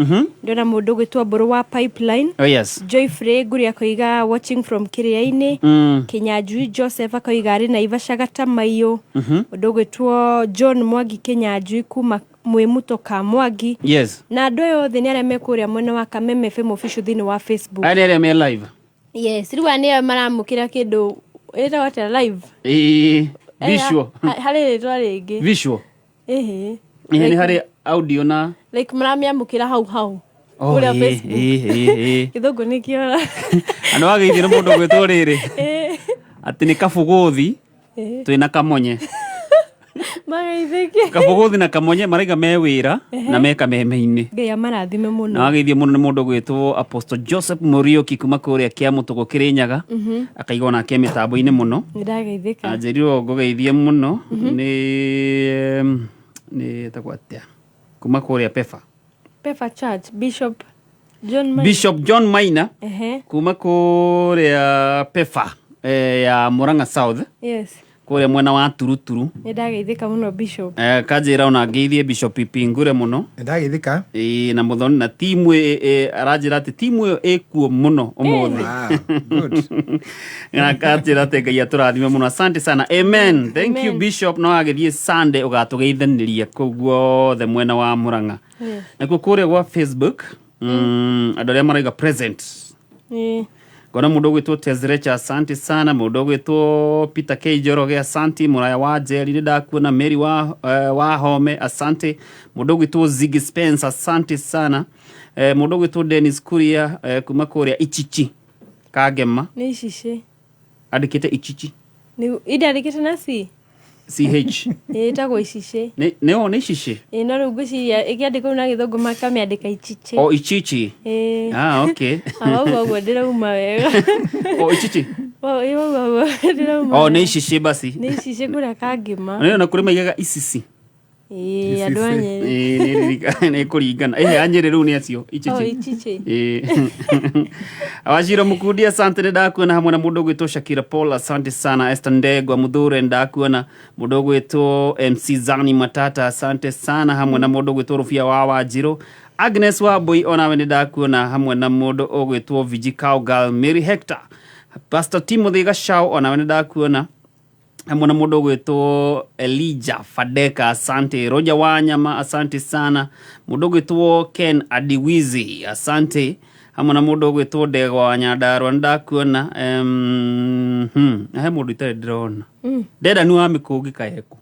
Ndĩrona mũndũ gwĩtwo Mbũrũ wa Pipeline.
Oh yes.
Joyfrey Nguri akoiga watching from Kĩrĩa-inĩ. Kĩnyanjui Joseph akoiga arĩ Naivasha Gatamaiyũ. Mũndũ ũgwĩtwo John Mwangi Kĩnyanjui kuma Mwĩmuto ka Mwangi.
Yes.
Na andũ aya othe nĩ arĩa me kũrĩa mwena wa Kameme FM official thĩinĩ wa Facebook.
Aya nĩ arĩa me live.
Yes, rĩu aya nĩo maramũkĩra kĩndũ ĩtagwo atĩa live?
Ĩĩ. Visual.
Harĩ rĩtwa rĩngĩ.
Visual.
Ĩhĩ.
Ĩĩ nĩ harĩ audio na
Like maramĩamũkĩra hau hau.
Oh,
Kũrĩa
ĩĩ,
Facebook.
ĩĩ, ĩĩ, ĩĩ.
Gĩthũngũ nĩ kĩora.
Andũ ageithio nĩ mũndũ ũgwĩtwo rĩrĩ
Ĩĩ.
atĩ nĩ kabũgũthi
Ĩĩ.
twĩna kamonye.
Mageithĩke.
Kabũgũthi na Kamonye maraiga me wĩra na me kameme-inĩ.
Ngai amarathime
Na
mũno.
wageithio mũno nĩ mũndũ gwĩtwo Apostle Joseph Muriuki kuma kũrĩa Kĩamũtũgũ Kĩrĩnyaga. Akaigwo nake mĩtambo-inĩ mũno.
Nĩ ndageithĩka.
Anjĩrirwo ngũgeithie mũno nĩ nĩ etagwo atĩa kuma kũrĩa Pefa.
Pefa Church, Bishop John Maina.
Bishop John Maina
Ehe.
kuma kũrĩa Pefa ya Murang'a South
Yes.
kũrĩa mwena wa Turuturu.
Nĩ ndageithĩka mũno Bishop.
Kanjĩra ona ngeithie Bishop Ipingure mũno.
Ndageithĩka.
Ĩĩ na Muthoni na timu aranjĩra atĩ timu ĩyo ĩkuo mũno ũmũthĩ. Na akanjĩra atĩ Ngai atũrathime mũno. Asante sana. Amen. Thank you
Amen.
Bishop. No agĩthiĩ Sunday ũgatũgeithanĩria kũu guothe mwena wa Murang'a.
Yes.
Nakuo kũrĩa gwa Facebook andũ arĩa maraiga present
Ĩĩ.
ngona mũndũ ũgwĩtwo Tezrecha asante sana, mũndũ ũgwĩtwo Peter K Njoroge asante, mũraya wa Njeri nĩ ndakuona, Mary wa Home asante, mũndũ ũgwĩtwo Ziggy Spence asante sana, mũndũ ũgwĩtwo Dennis Kuria kuma kũrĩa Ichichi Kangema
Nĩ icicĩ.
andĩkĩte Ichichi
Nĩ indandĩkĩte na C.
CH
Ĩĩ ĩtagwo icicĩ.
nĩ nĩ nĩ Icici
Ĩĩ no rĩu ngwĩciria ĩkĩandĩkwo na gĩthũngũ makamĩandĩka icici.
o Ichichi.
Ĩĩ.
Ah, okay.
Wauga ũguo ndĩrauma wega.
O Ichichi.
Ĩĩ wauga ũguo ndĩrauma.
O nĩ
wega.
Icici basi.
Nĩ icicĩ kũrĩa Kangema.
Nĩ na kũrĩ maigaga Icici.
Ĩĩ andũ a Nyĩrĩ.
Ĩĩ nĩ kũringana. Ĩĩ a Nyĩrĩ rĩu nĩ acio
O
Ichichi.
icici.
Ĩĩ. Wachiro Mukundi asante nĩ ndakuona hamwe na mũndũ ũgwĩtwo Shakira Paul asante sana, Esther Ndegwa Muthure ndakuona, mũndũ ũgwĩtwo MC Zani Matata asante sana hamwe na mũndũ ũgwĩtwo Rũbia wa Wanjirũ, Agnes Wambui onawe nĩ ndakuona hamwe na mũndũ ũgwĩtwo Viji Cowgirl, Mary Hector, Pastor Timothy Gachau onawe nĩ ndakuona hamwe na mũndũ ũgwĩtwo Elijah Fadeka asante, Roger Wanyama asante sana, mũndũ ũgwĩtwo Ken Adiwizi asante hamwe na mũndũ ũgwĩtwo Ndegwa wa Nyandarua nĩ ndakuona. He mũndũ itarĩ ndĩrona. Ndenda nĩ wa mĩkũngi kaeku.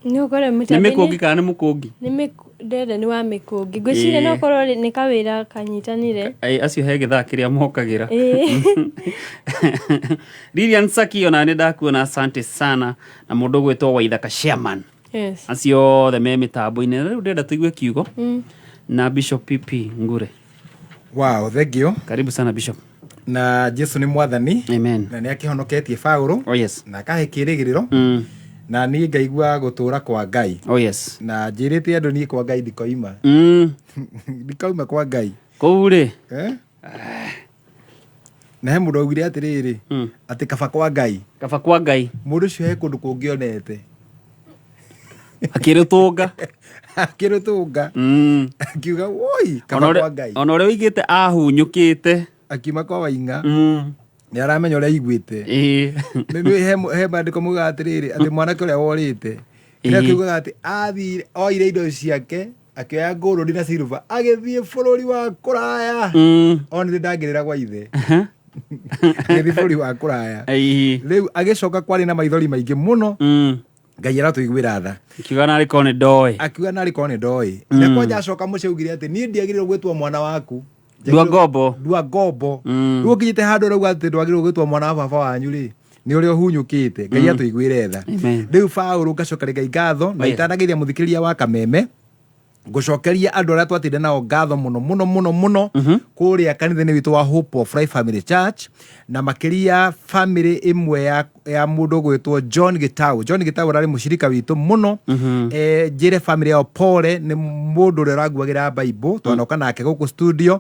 Nĩ ũkore
Nĩ
mĩtambo-inĩ.
mĩkũngi kana nĩ mũkũngi?
Nĩ ndenda nĩ wa mĩkũngi. Ngwĩciria no korwo nĩ kawĩra kanyitanire.
Ĩ, acio he gĩthaa kĩrĩa mokagĩra.
Ĩĩ.
Lilian Saki ona nĩ ndakuona asante sana na mũndũ ũgwĩtwo Waithaka Chairman.
Yes.
Acio othe me mĩtambo-inĩ. Rĩu ndĩrenda tũigue kiugo na Bishop PP Ngure.
Wow, thank you.
Karibu sana Bishop.
Na Jesu nĩ mwathani.
Amen.
Na nĩ akĩhonoketie Paũlũ.
Oh yes.
Na akahe kĩĩrĩgĩrĩro. Na niĩ ngaigua gũtũũra kwa Ngai.
Oh yes.
Na njĩrĩte andũ niĩ kwa Ngai ndikoima. Ndikoima kwa Ngai.
Kũu rĩ.
Eh? Na he mũndũ augire atĩrĩrĩ atĩ kaba kwa Ngai.
Kaba kwa Ngai.
Mũndũ ũcio he kũndũ kũngĩ onete.
Akĩrũtũnga.
Akĩrũtũnga. Akiuga woi kaba kwa Ngai.
Ona ũrĩa ũigĩte ahunyũkĩte.
Akiuma kwa Waing'a. Nĩ aramenya ũrĩa aiguĩte.
Ĩĩ.
Nĩ he maandĩko maugaga atĩrĩrĩ atĩ mwanake ũrĩa worĩte. Kĩrĩa kiugaga atĩ athire oire indo ciake akĩoya ngũrũni na silver agĩthiĩ bũrũri wa kũraya. Onire ndangĩrĩra gwa ithe. Agĩthiĩ bũrũri wa kũraya. Rĩu agĩcoka kwarĩ na maithori maingĩ mũno. Ngai aratũiguĩra tha.
Akiuga narĩ korwo nĩ ndoĩ.
Akiuga narĩ korwo nĩ ndoĩ. Na kwanja acoka mũciĩ augire atĩ niĩ ndiagĩrĩirwo gwĩtwo mwana waku.
Ndua ngombo.
Ndua ngombo. Rĩu ũkinyĩte handũ ũrauga atĩ ndwagĩrĩirwo gwĩtwo mwana wa baba wanyu rĩ nĩ ũrĩa ũhunyũkĩte. Ngai atũiguĩre tha. Rĩu Paũlũ ngacokeria Ngai ngatho na itanageithia mũthikĩrĩria wa Kameme ngũcokeria andũ arĩa twatinda nao ngatho mũno mũno mũno mũno kũrĩa kanitha-inĩ witũ wa Hope of Life Family Church na makĩria family ĩmwe ya mũndũ ũgwĩtwo John Gitau. John Gitau ararĩ mũcirika witũ mũno. Njĩre family yao pole nĩ mũndũ ũrĩa ũranguagĩra Bible twanoka nake gũkũ studio.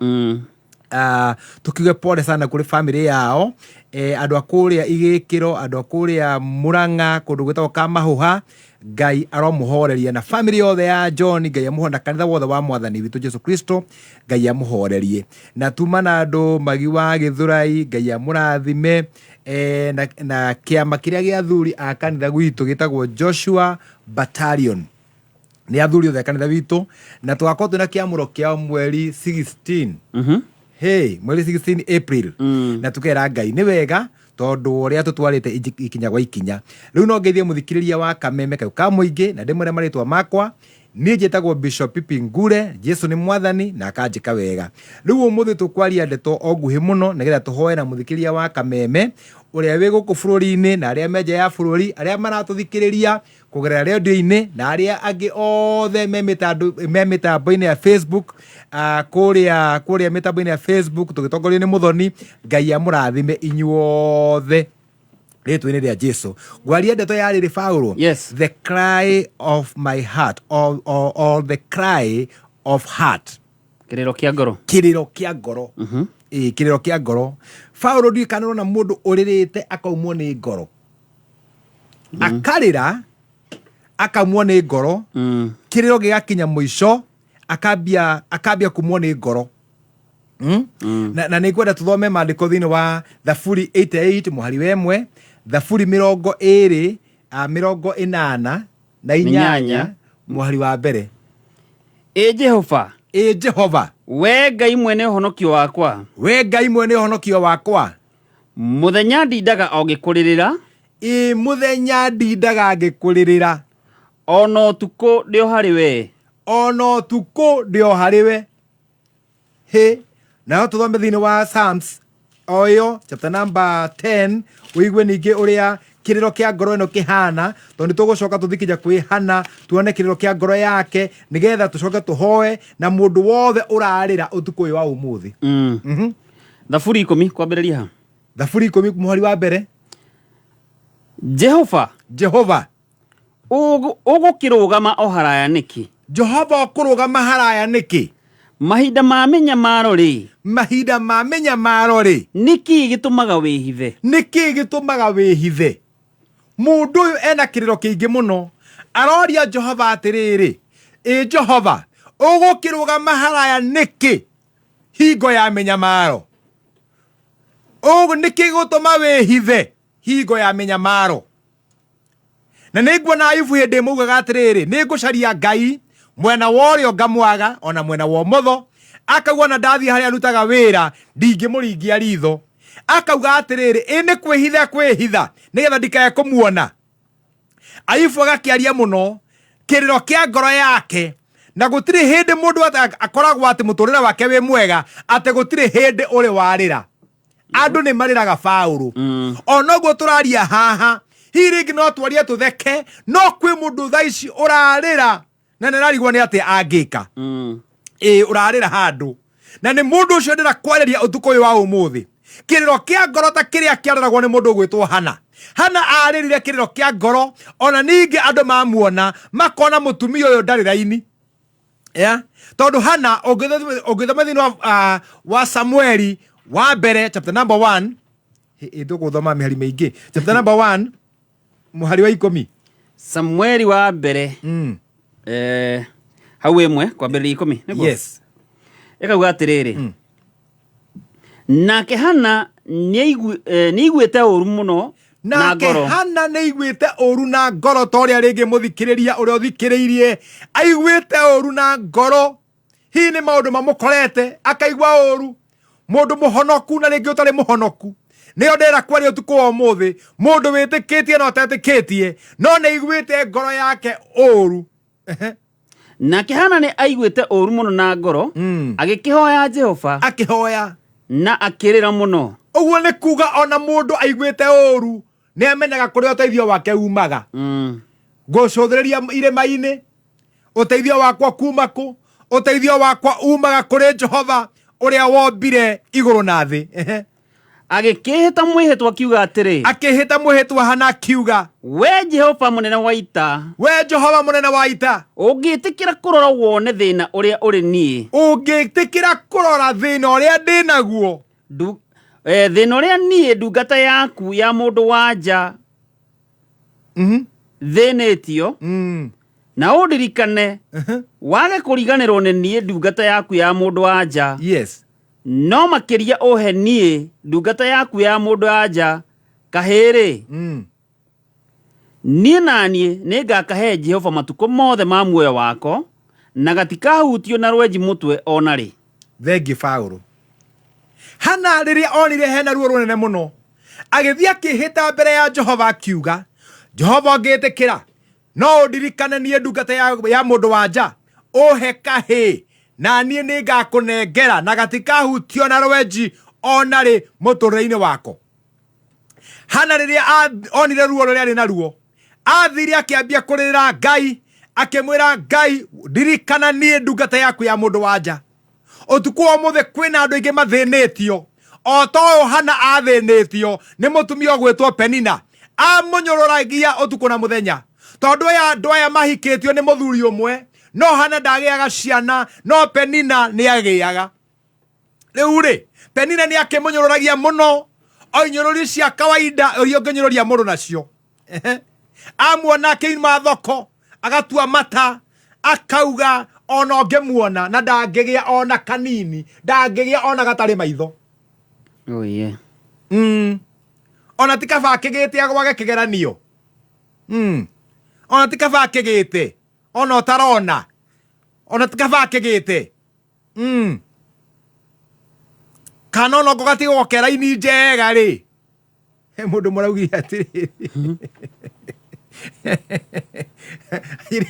Tukiuge pole sana kũrĩ family yao, andũ a kũrĩa Igĩkĩro, andũ a kũrĩa Mũrang'a, kũndũ gwĩtagwo Kamahũha. Ngai aromũhoreria na family yothe ya John, Ngai amũhorerie na kanitha wothe wa Mwathani witũ Jesu Kristo, Ngai amũhorerie. Na tuma na andũ Magi wa Gĩthũrai, Ngai amũrathime. Na kĩama kĩrĩa gĩa athuri a kanitha gwitũ gĩtagwo Joshua Battalion. Nĩ athuri othe a kanitha witũ na tũgakorwo twĩna kĩamũro kĩao mweri 16. Hey, mweri 16 April. Na tukera Ngai nĩ wega tondũ ũrĩa tũtwarĩte ikinya gwa ikinya. Rĩu no ngeithie mũthikĩrĩria wa Kameme kau ka mũingĩ na ndĩmwĩre marĩtwa makwa. Niĩ njĩtagwo Bishop Pipi Ngure, Jesu nĩ mwathani na akanjĩka wega. Rĩu ũmũthĩ tũkwaria ndeto o nguhĩ mũno nĩgetha tũhoe na mũthikĩrĩria wa Kameme ũrĩa wĩ gũkũ bũrũri-inĩ na arĩa me nja ya bũrũri, arĩa maratũthikĩrĩria Kũgerera redio-inĩ na arĩa angĩ othe me mĩtandũ- me mĩtambo-inĩ ya Facebook, kũrĩa kũrĩa mĩtambo-inĩ ya Facebook tũgĩtongorio nĩ Mũthoni. Ngai amũrathime inyuothe rĩtwa-inĩ rĩa Jesu. Ngwaria ndeto ya rĩrĩ Paulo,
yes.
The cry of my heart or the cry of heart.
Kĩrĩro kĩa ngoro.
Kĩrĩro kĩa ngoro. Ĩĩ, kĩrĩro kĩa ngoro. Paulo, ndiũĩ kana ũrona mũndũ ũrĩrĩte akaumwo nĩ ngoro, akarĩra akaumwo nĩ ngoro, kĩrĩro gĩgakinya mũico akambia kumwo nĩ ngoro. Na nĩ ngwenda tũthome maandĩko thĩinĩ wa Thaburi 88 mũhari wa 1, Thaburi 28 88 mũhari wa mbere.
Ĩ Jehova.
Ĩ Jehova.
We Ngai mwene ũhonokio wakwa.
We Ngai mwene ũhonokio wakwa.
Mũthenya ndindaga o ngĩkũrĩrĩra.
Ĩ mũthenya ndindaga ngĩkũrĩrĩra.
Ona ũtukũ ndĩ o harĩ we.
Ona ũtukũ ndĩ o harĩ we. Hĩ, nayo tũthome thĩinĩ wa Psalms o ĩyo chapter number 10, ũigue ningĩ ũrĩa kĩrĩro kĩa ngoro ĩno kĩhana, tondũ nĩ tũgũcoka tũthiĩ kinya kwĩ Hana tuone kĩrĩro kĩa ngoro yake, nĩgetha tũcoke tũhoe na mũndũ wothe ũrarĩra ũtukũ ũyũ wa ũmũthĩ.
Thaburi 10 kwambĩrĩria ha?
Thaburi 10 mũhari wa mbere.
Jehova.
Jehova.
Ũgũkĩrũgama o haraya nĩkĩ?
Jehova ũkũrũgama haraya nĩkĩ?
Mahinda ma mĩnyamaro rĩ?
Mahinda ma mĩnyamaro rĩ?
Nĩkĩ gĩtũmaga wĩhithe?
Nĩkĩ gĩtũmaga wĩhithe? Mũndũ ũyũ ena kĩrĩro kĩingĩ mũno. Aroria Jehova atĩrĩrĩ, ĩ Jehova, ũgũkĩrũgama haraya nĩkĩ hingo ya mĩnyamaro? Ũũ nĩkĩ gũtũma wĩhithe hingo ya mĩnyamaro? Na nĩ nguona Ayubu hĩndĩ ĩmwe augaga atĩrĩrĩ, nĩ ngũcaria Ngai mwena wa ũrĩo ngamwaga, ona mwena wa ũmotho. Akauga ona ndathiĩ harĩa arutaga wĩra ndingĩmũringia ritho. Akauga atĩrĩrĩ, ĩ nĩ kwĩhitha kwĩhitha nĩgetha ndikae kũmuona. Ayubu agakĩaria mũno kĩrĩro kĩa ngoro yake, na gũtirĩ hĩndĩ mũndũ akoragwo atĩ mũtũrĩre wake wĩ mwega, atĩ gũtirĩ hĩndĩ ũrĩ warĩra. Andũ nĩ marĩraga Paũlũ. Onoguo tũraria haha, hihi rĩngĩ no twarie tũtheke, no kwĩ mũndũ thaa ici ũrarĩra na nĩ ararigwo nĩ atĩa angĩka. Ĩĩ, ũrarĩra handũ na nĩ mũndũ ũcio ndĩra kwarĩria ũtukũ ũyũ wa ũmũthĩ. Kĩrĩro kĩa ngoro ta kĩrĩa kĩarĩragwo nĩ mũndũ ũgwĩtwo Hana. Hana arĩrire kĩrĩro kĩa ngoro, ona ningĩ andũ mamuona makona mũtumia ũyũ ndarĩ raini. Yeah? Tondũ Hana ũngĩthoma thĩinĩ wa Samueli wa mbere chapter number 1, ĩtũgũthoma mĩhari mĩingĩ, chapter number 1 mũhari wa 10.
Samueli wa mbere. Hau 1 kwambĩrĩria 10, nĩguo?
Yes.
Ĩkauga atĩrĩrĩ, nake Hana nĩaiguĩte ũru mũno na
Nake
ngoro.
Hana nĩaiguĩte ũru na ngoro, ta ũrĩa rĩngĩ mũthikĩrĩria ũrĩa ũthikĩrĩirie aiguĩte ũru na ngoro. Hihi nĩ maũndũ mamũkorete akaigua ũru. Mũndũ mũhonoku na rĩngĩ ũtarĩ mũhonoku, nĩyo ndĩrenda kwaria ũtukũ wa ũmũthĩ. Mũndũ wĩtĩkĩtie na ũtetĩkĩtie, no nĩaiguĩte ngoro yake ũru.
Nake Hana nĩ aiguĩte ũru mũno na ngoro, agĩkĩhoya Jehova.
Akĩhoya.
Na akĩrĩra mũno.
Ũguo nĩ kuga ona mũndũ aiguĩte ũru nĩ amenyaga kũrĩa ũteithio wake umaga. Ngũcũthĩrĩria irĩma-inĩ, ũteithio wakwa kuma kũ? Ũteithio wakwa umaga kũrĩ Jehova ũrĩa wombire igũrũ na thĩ.
Agĩkĩĩhĩta mwĩhĩtwa akiuga atĩrĩ,
Akĩĩhĩta mwĩhĩtwa Hana akiuga,
We Jehova mũnene wa ita,
We Jehova mũnene wa ita,
ũngĩtĩkĩra kũrora wone thĩna ũrĩa ũrĩ niĩ,
ũngĩtĩkĩra kũrora thĩna ũrĩa ndĩ naguo,
thĩna ũrĩa niĩ ndungata yaku ya mũndũ wa nja thĩnĩtio, na ũndirikane, wage kũriganĩrwo nĩ niĩ ndungata yaku ya mũndũ wa nja.
Yes.
No makĩria ũhe niĩ ndungata yaku ya mũndũ wa nja kahĩĩ-rĩ, niĩ na niĩ nĩngakahe Jehova matukũ mothe ma muoyo wako, na gatikahutio na rwenji mũtwe o na rĩ.
Thengiũ Paũlũ. Hana rĩrĩa onire hena ruo rũnene mũno, agĩthiĩ akĩĩhĩta mbere ya Jehova akiuga, Jehova ũngĩtĩkĩra, no ũndirikane niĩ ndungata ya mũndũ wa nja, ũhe kahĩĩ, na niĩ nĩngakũnengera, na gatikahutio na rwenji o na rĩ mũtũrĩre-inĩ wako. Hana rĩrĩa onire ruo rũrĩa arĩ naruo, Athire akĩambia kũrĩrĩra Ngai, akĩmwĩra Ngai, ndirikana niĩ ndungata yaku ya mũndũ wa nja. Ũtukũ wa ũmũthĩ kwĩna andũ aingĩ mathĩnĩtio o ta ũyũ Hana athĩnĩtio nĩ mũtumia ũgwĩtwo Penina. Amũnyũrũragia ũtukũ na mũthenya. Tondũ aya andũ aya mahikĩtio nĩ mũthuri ũmwe, no Hana ndagĩaga ciana, no Penina nĩ agĩaga. Rĩu rĩ, Penina nĩ akĩmũnyũrũragia mũno, o inyũrũri cia kawaida iria ũngĩnyũrũria mũndũ nacio. Ehe. Amuona akĩuma thoko, agatua mata, akauga ona ũngĩmuona na ndangĩgĩa ona kanini, ndangĩgĩa ona gatarĩ maitho.
Oh, yeah.
Ona ti kaba akĩgĩte agwage kĩgeranio. Ona ti kaba akĩgĩte ona ũtarona, ona ti kaba akĩgĩte. Kana ona ũngĩ gatigwo keraini njega rĩ. He mũndũ mũraugire atĩrĩrĩ.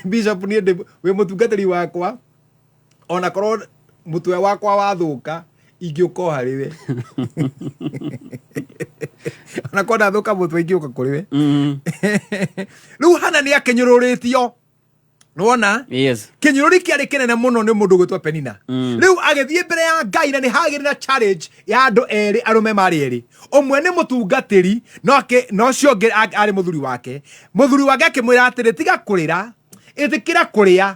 Bishop, niĩ ndĩ wĩ mũtungatĩri wakwa, ona korwo mũtwe wakwa wathũka ingĩũka o harĩ we. Ona korwo ndathũka mũtwe ingĩũka kũrĩ we. Rĩu Hana nĩ akĩnyũrũrĩtio. Nĩwona?
Yes.
Kĩnyũrũri kĩarĩ kĩnene mũno nĩ mũndũ ũgwĩtwo Penina. Rĩu agĩthiĩ mbere ya Ngai na nĩ hagĩrĩ na challenge ya andũ erĩ arũme marĩ erĩ. Ũmwe nĩ mũtungatĩri na ũcio ũngĩ arĩ mũthuri wake. Mũthuri wake akĩmwĩra atĩrĩ, tiga kũrĩra, ĩtĩkĩra kũrĩa,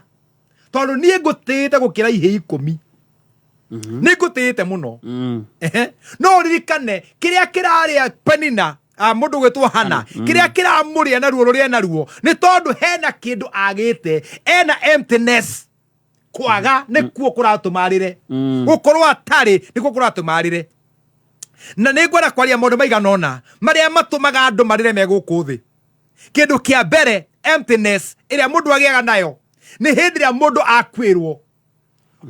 tondũ niĩ ngũtĩĩte gũkĩra ihĩĩ 10. Nĩ ngũtĩĩte mũno. Ehe. No ũririkane kĩrĩa kĩrarĩa Penina, mũndũ gwĩtwo Hana, kĩrĩa kĩramũrĩa na ruo rũrĩa naruo nĩ tondũ hena kĩndũ agĩte, ena emptiness, kwaga nĩkuo kũratũma arĩre. Gũkorwo atarĩ nĩkuo kũratũma arĩre. Na nĩ ngwenda kwaria maũndũ maigana ũna marĩa matũmaga andũ marĩre me gũkũ thĩ. Kĩndũ kĩa mbere, emptiness ĩrĩa mũndũ agĩaga nayo nĩ hĩndĩ ĩrĩa mũndũ akuĩrwo.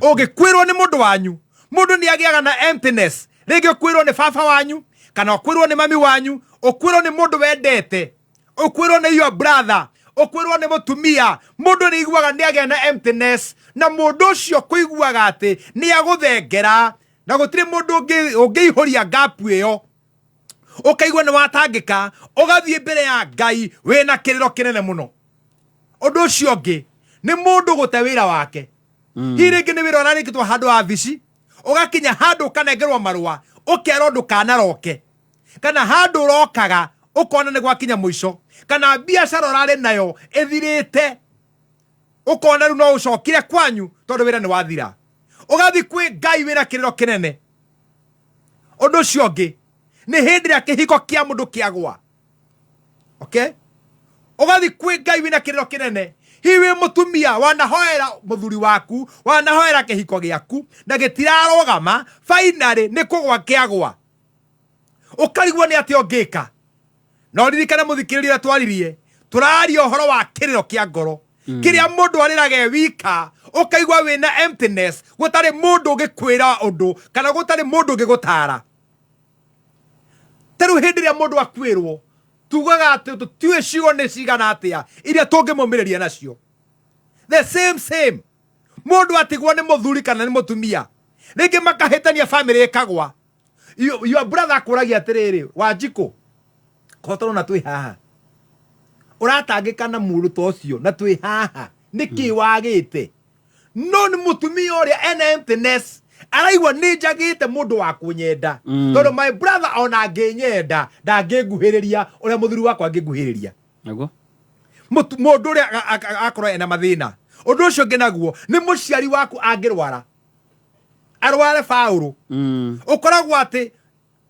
Ũngĩkuĩrwo nĩ mũndũ wanyu, mũndũ nĩ agĩaga na emptiness. Rĩngĩ ũkuĩrwo nĩ baba wanyu, kana ũkuĩrwo nĩ mami wanyu, ũkuĩrwo nĩ mũndũ wendete, ũkuĩrwo nĩ your brother, ũkuĩrwo nĩ mũtumia. Mũndũ nĩ aiguaga nĩ agĩa na emptiness, na mũndũ ũcio kũiguaga atĩ nĩ agũthengera na gũtirĩ mũndũ ũngĩihũria gap ĩyo. Ũkaigua nĩ watangĩka, ũgathiĩ mbere ya Ngai wĩna kĩrĩro kĩnene mũno. Ũndũ ũcio ũngĩ nĩ mũndũ gũte wĩra wake. Hihi rĩngĩ nĩ wĩra ũrarĩkĩtwo handũ wabici, ũgakinya handũ ũkanengerwo marũa, ũkerwo ndũkanaroke, kana handũ ũrokaga ũkona nĩ gwakinya mũico, kana biacara ũrarĩ nayo ĩthirĩte, ũkona rĩu no ũcokire kwanyu tondũ wĩra nĩ wathira. Ũgathiĩ kwĩ Ngai wĩna kĩrĩro kĩnene. Ũndũ ũcio ũngĩ nĩ hĩndĩ ĩrĩa kĩhiko kĩa mũndũ kĩagwa. Okay? Ũgathiĩ kwĩ Ngai wĩna kĩrĩro kĩnene. Hihi wĩ mũtumia wanahoera mũthuri waku, wanahoera kĩhiko gĩaku na gĩtirarũgama, finally nĩ kũgwa kĩagwa. Ũkarigwo nĩ atĩa ũngĩka. Na ũririkane mũthikĩrĩria ũrĩa twaririe, tũraria ũhoro wa kĩrĩro kĩa ngoro. Kĩrĩa mũndũ arĩraga e wika, ũkaigua wĩna emptiness, gũtarĩ mũndũ ũngĩkwĩra ũndũ kana gũtarĩ mũndũ ũngĩgũtara. Ta rĩu hĩndĩ ĩrĩa mũndũ akuĩrwo, tugaga atĩ tũtiũĩ ciugo nĩ cigana atĩa iria tũngĩmũmĩrĩria nacio. The same same, mũndũ atigwo nĩ mũthuri kana nĩ mũtumia, rĩngĩ makahĩtania family ĩkagwa. Your brother akũragia atĩrĩrĩ, Wanjikũ, korwo tũrona twĩ haha, ũratangĩka na mũndũ ta ũcio na twĩ haha, nĩkĩ wagĩte? No nĩ mũtumia ũrĩa ena emptiness, araigua nĩ njagĩte mũndũ wa kũnyenda. Tondũ my brother ona angĩnyenda ndangĩnguhĩrĩria ũrĩa mũthuri wakwa angĩnguhĩrĩria.
Naguo?
Mũndũ ũrĩa akorwo ena mathĩna. Ũndũ ũcio ũngĩ naguo nĩ mũciari waku angĩrwara, arware baũrũ, ũkoragwo atĩ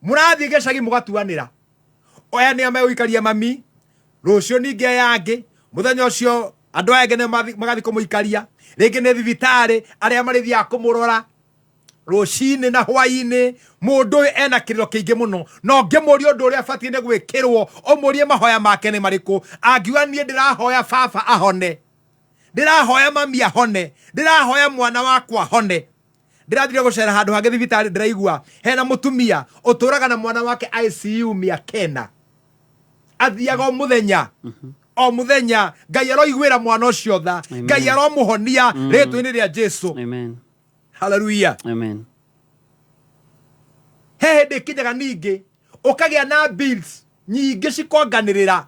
mũrathiĩ gĩcagi mũgatuanĩra, aya nĩ megũikaria mami, rũciũ ningĩ aya angĩ, mũthenya ũcio andũ aya angĩ nĩ magathiĩ kũmũikaria, rĩngĩ nĩ thibitarĩ arĩa marĩthiaga kũmũrora rũcinĩ na hwainĩ. Mũndũ ũyũ ena kĩrĩro kĩingĩ mũno, na ũngĩmũria ũndũ ũrĩa abatiĩ nĩ gwĩkĩrwo, ũmũrie mahoya make nĩ marĩkũ, angiuga niĩ ndĩrahoya baba ahone, ndĩrahoya mami ahone, ndĩrahoya mwana wakwa ahone. Ndĩrathire gũcera handũ hangĩ thibitarĩ, ndĩraigua hena mũtumia ũtũraga na mwana wake ICU mĩaka ĩna, athiaga o mũthenya o mũthenya. Ngai aroiguĩra mwana ũcio tha,
Amen.
Ngai aromũhonia rĩtwa-inĩ rĩa Jesu.
Amen.
Hallelujah.
Amen.
He hĩndĩ ĩkinyaga ningĩ ũkagĩa na bills nyingĩ cikonganĩrĩra,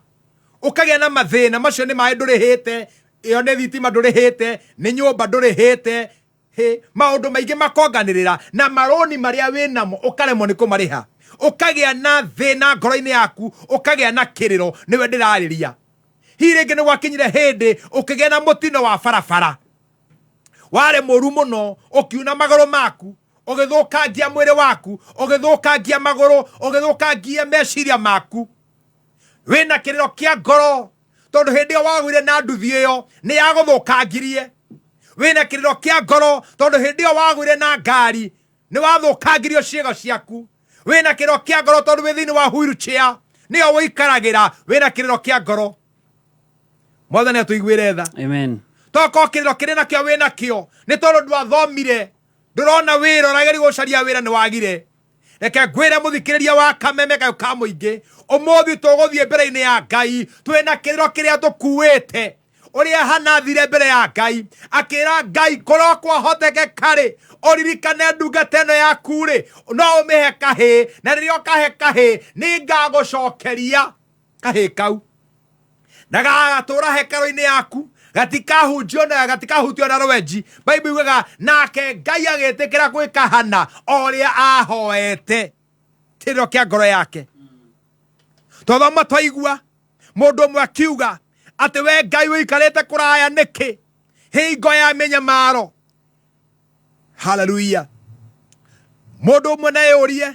Ũkagĩa na mathĩna macio, nĩ maĩ ndũrĩhĩte, ĩyo nĩ thitima ndũrĩhĩte, nĩ nyũmba ndũrĩhĩte, hĩ maũndũ maingĩ makonganĩrĩra na marũni marĩa wĩ namo ũkaremwo nĩ kũmarĩha, ũkagĩa na thĩna ngoro-inĩ yaku, ũkagĩa na kĩrĩro. Nĩwe ndĩrarĩria. Hihi rĩngĩ nĩ gwakinyire hĩndĩ ũkĩgĩa na mũtino wa barabara warĩ mũru mũno, ũkiuna magũrũ maku, ũgĩthũkangia mwĩrĩ waku, ũgĩthũkangia magũrũ, ũgĩthũkangia meciria maku. Wĩna kĩrĩro kĩa ngoro tondũ hĩndĩ ĩyo wagũire na nduthi ĩyo nĩ yagũthũkangirie. Wĩna kĩrĩro kĩa ngoro tondũ hĩndĩ ĩyo wagũire na ngari nĩ wathũkangirio ciĩga ciaku. Wĩna kĩrĩro kĩa ngoro tondũ wĩ thĩinĩ wa wheelchair nĩyo ũikaragĩra. Wĩna kĩrĩro kĩa ngoro. Mwathani atũiguĩre tha.
Amen.
Tokorwo kĩrĩro kĩrĩ nakĩo wĩ nakĩo nĩ tondũ ndwathomire, ndũrona wĩra, ũrageria gũcaria wĩra nĩ wagire. Reke ngwĩre mũthikĩrĩria wa Kameme kayũ ka mũingĩ, ũmũthĩ tũgũthiĩ mbere-inĩ ya Ngai twĩna kĩrĩro kĩrĩa tũkuĩte. Ũrĩa Hana athire mbere ya Ngai akĩra Ngai, korwo kwahotekeka-rĩ, ũririkane ndungata ĩno yaku-rĩ, no ũmĩhe kahĩĩ, na rĩrĩa ũkahe kahĩĩ nĩngagũcokeria kahĩĩ kau na gagatũra hekarũ-inĩ yaku, gatikahunjio na gatikahutio na rwenji. Bible yugaga nake Ngai agĩtĩkĩra gwĩka Hana o ũrĩa ahoete kĩrĩro kĩa ngoro yake. Twathoma twaigua mũndũ ũmwe akiuga atĩ we Ngai ũikarĩte kũraya nĩkĩ hingo ya mĩnyamaro? Haleluya. Mũndũ ũmwe neyũrie,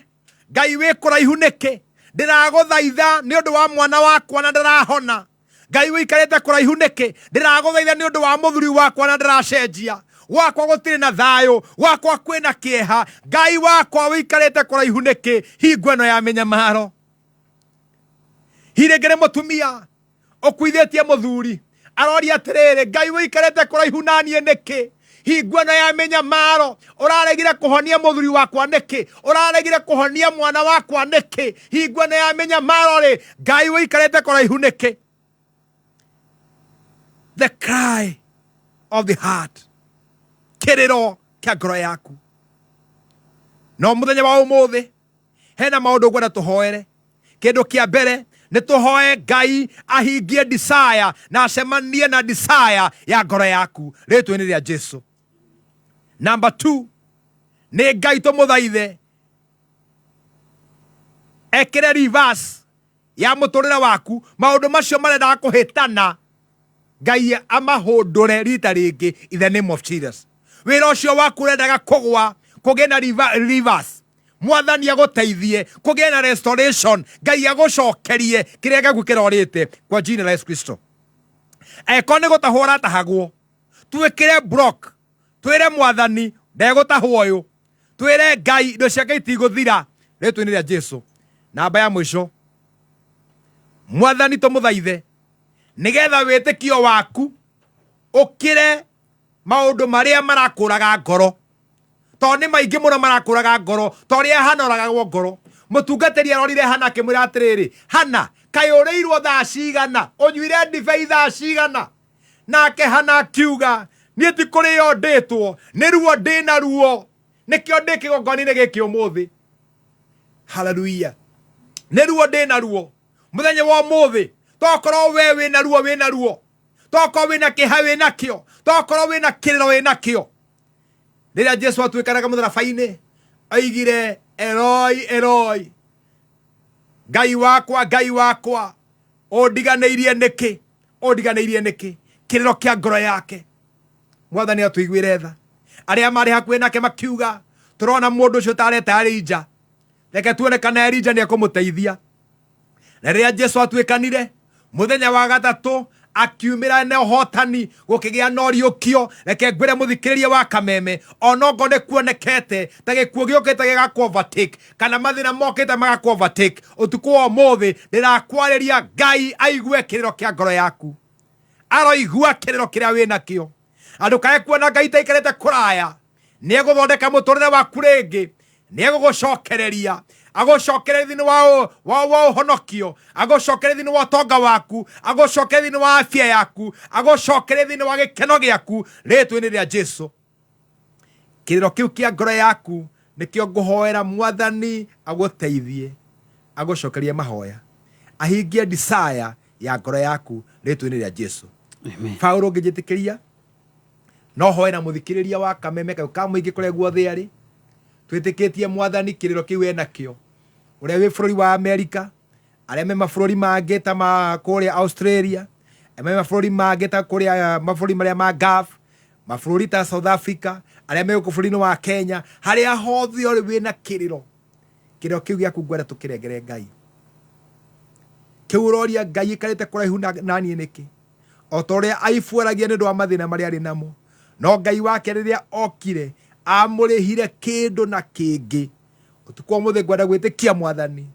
Ngai wĩ kũraihu nĩkĩ? Ndĩragũthaitha nĩ ũndũ wa mwana wakwa na ndarahona. Ngai ũikarĩte kũraihu nĩkĩ? Ndĩragũthaitha nĩ ũndũ wa mũthuri wakwa na ndaracenjia. Gwakwa gũtirĩ na thayũ, gwakwa kwĩna kĩeha. Ngai wakwa ũikarĩte kũraihu nĩkĩ hingo ĩno ya mĩnyamaro? Hihi rĩngĩ nĩ mũtumia ũkuithĩtie mũthuri aroria atĩrĩrĩ, Ngai ũikarĩte kũraihu na niĩ nĩkĩ hingo ĩno ya mĩnyamaro? Ũraregire kũhonia mũthuri wakwa nĩkĩ? Ũraregire kũhonia mwana wakwa nĩkĩ hingo ĩno ya mĩnyamaro rĩ? Ngai ũikarĩte kũraihu nĩkĩ? The cry of the heart, kĩrĩro kĩa ngoro yaku. No mũthenya wa ũmũthĩ hena maũndũ ngwenda tũhoere. Kĩndũ kĩa mbere nĩ tũhoe Ngai ahingie desire na acemanie na desire ya ngoro yaku rĩtwa-inĩ rĩa Jesu. Number 2, nĩ Ngai tũmũthaithe ekĩre reverse ya mũtũrĩre waku, maũndũ macio marendaga kũhĩtana Ngai amahũndũre rita rĩngĩ in the name of Jesus. Wĩra ũcio waku ũrendaga kũgwa kũgĩe na reverse, Mwathani agũteithie kũgĩe na restoration, Ngai agũcokerie kĩrĩa gĩaku kĩrorĩte kwa jina la Yesu Kristo. Angĩkorwo nĩ gũtahwo ũratahagwo, twĩkĩre block, twĩre Mwathani ndegũtahwo ũyũ, twĩre Ngai indo ciake itigũthira rĩtwa-inĩ rĩa Jesu. Namba ya mũico, Mwathani tũmũthaithe nĩgetha wĩtĩkio waku ũkĩre maũndũ marĩa marakũraga ngoro, tondũ nĩ maingĩ mũno marakũraga ngoro, ta ũrĩa Hana oragagwo ngoro. Mũtungatĩri arorire Hana akĩmwĩra atĩrĩrĩ, Hana, kaĩ ũrĩirwo thaa cigana? Ũnyuire ndibei thaa cigana? Nake Hana akiuga, niĩ ti kũrĩo ndĩtwo, nĩ ruo ndĩ na ruo, nĩkĩo ndĩ kĩgongona-inĩ gĩkĩ ũmũthĩ. Haleluya. Nĩ ruo ndĩ na ruo mũthenya wa ũmũthĩ. Tokorwo we wĩ na ruo, wĩ na ruo, tokorwo wĩ na kĩeha, wĩ nakĩo, tokorwo wĩ na kĩrĩro, wĩ nakĩo. Rĩrĩa Jesu atuĩkanaga mũtharaba-inĩ, oigire, Eloi, Eloi, Ngai wakwa, Ngai wakwa, ũndiganĩirie nĩkĩ? Ũndiganĩirie nĩkĩ? Kĩrĩro kĩa ngoro yake. Mwathani atũiguĩre tha. Arĩa marĩ hakuhĩ nake makiuga, tũrona mũndũ ũcio tareta Elija, reke tuone kana Elija nĩ ekũmũteithia. Na rĩrĩa Jesu atuĩkanire mũthenya wa gatatũ, akiumĩra na ũhotani, gũkĩgĩa na ũriũkio. Reke ngwĩre mũthikĩrĩria wa Kameme, onokorwo nĩ kuonekete ta gĩkuũ gĩũkĩte gĩgakũ overtake, kana mathĩna mokĩte magakũ overtake, ũtukũ wa ũmũthĩ ndĩrakwarĩria Ngai aigue kĩrĩro kĩa ngoro yaku. Aroigua kĩrĩro kĩrĩa wĩ nakĩo. Na ndũkae kuona Ngai ta aikarĩte kũraya. Nĩ egũthondeka mũtũrĩre waku rĩngĩ, nĩ egũgũcokereria, agũcokererie thĩinĩ wa ũhonokio, agũcokererie thĩinĩ wa ũtonga waku, agũcokererie thĩinĩ wa afya yaku, agũcokererie thĩinĩ wa gĩkeno gĩaku rĩtwa-inĩ rĩa Jesu. Kĩrĩro kĩu kĩa ngoro yaku nĩkĩo ngũhoera Mwathani agũteithie, agũcokerie mahoya, ahingie desire. Ya ngoro yaku rĩtwa-inĩ rĩa Jesu. Paulo, ũngĩnjĩtĩkĩria no hoe na mũthikĩrĩria wa Kameme kau ka mũingĩ kũrĩa guothe arĩ, twĩtĩkĩtie Mwathani kĩrĩro kĩu enakĩo, ũrĩa wĩ bũrũri wa Amerika, arĩa me mabũrũri mangĩ ta ma kũrĩa Australia, arĩa me mabũrũri mangĩ ta kũrĩa mabũrũri marĩa ma Gulf, mabũrũri ta South Africa, arĩa me gũkũ bũrũri-inĩ wa Kenya, harĩa hothe ũrĩ wĩna kĩrĩro, kĩrĩro kĩu gĩaku ngwenda tũkĩrengere Ngai. Kĩu ũroria Ngai ĩkarĩte kũraihu na niĩ nĩkĩ? O ta ũrĩa Aibu aragia nĩ ũndũ wa mathĩna marĩa arĩ namo, no Ngai wake rĩrĩa okire amũrĩhire kĩndũ na kĩngĩ. Ũtukũ wa ũmũthĩ ngwenda gwĩtĩkia Mwathani,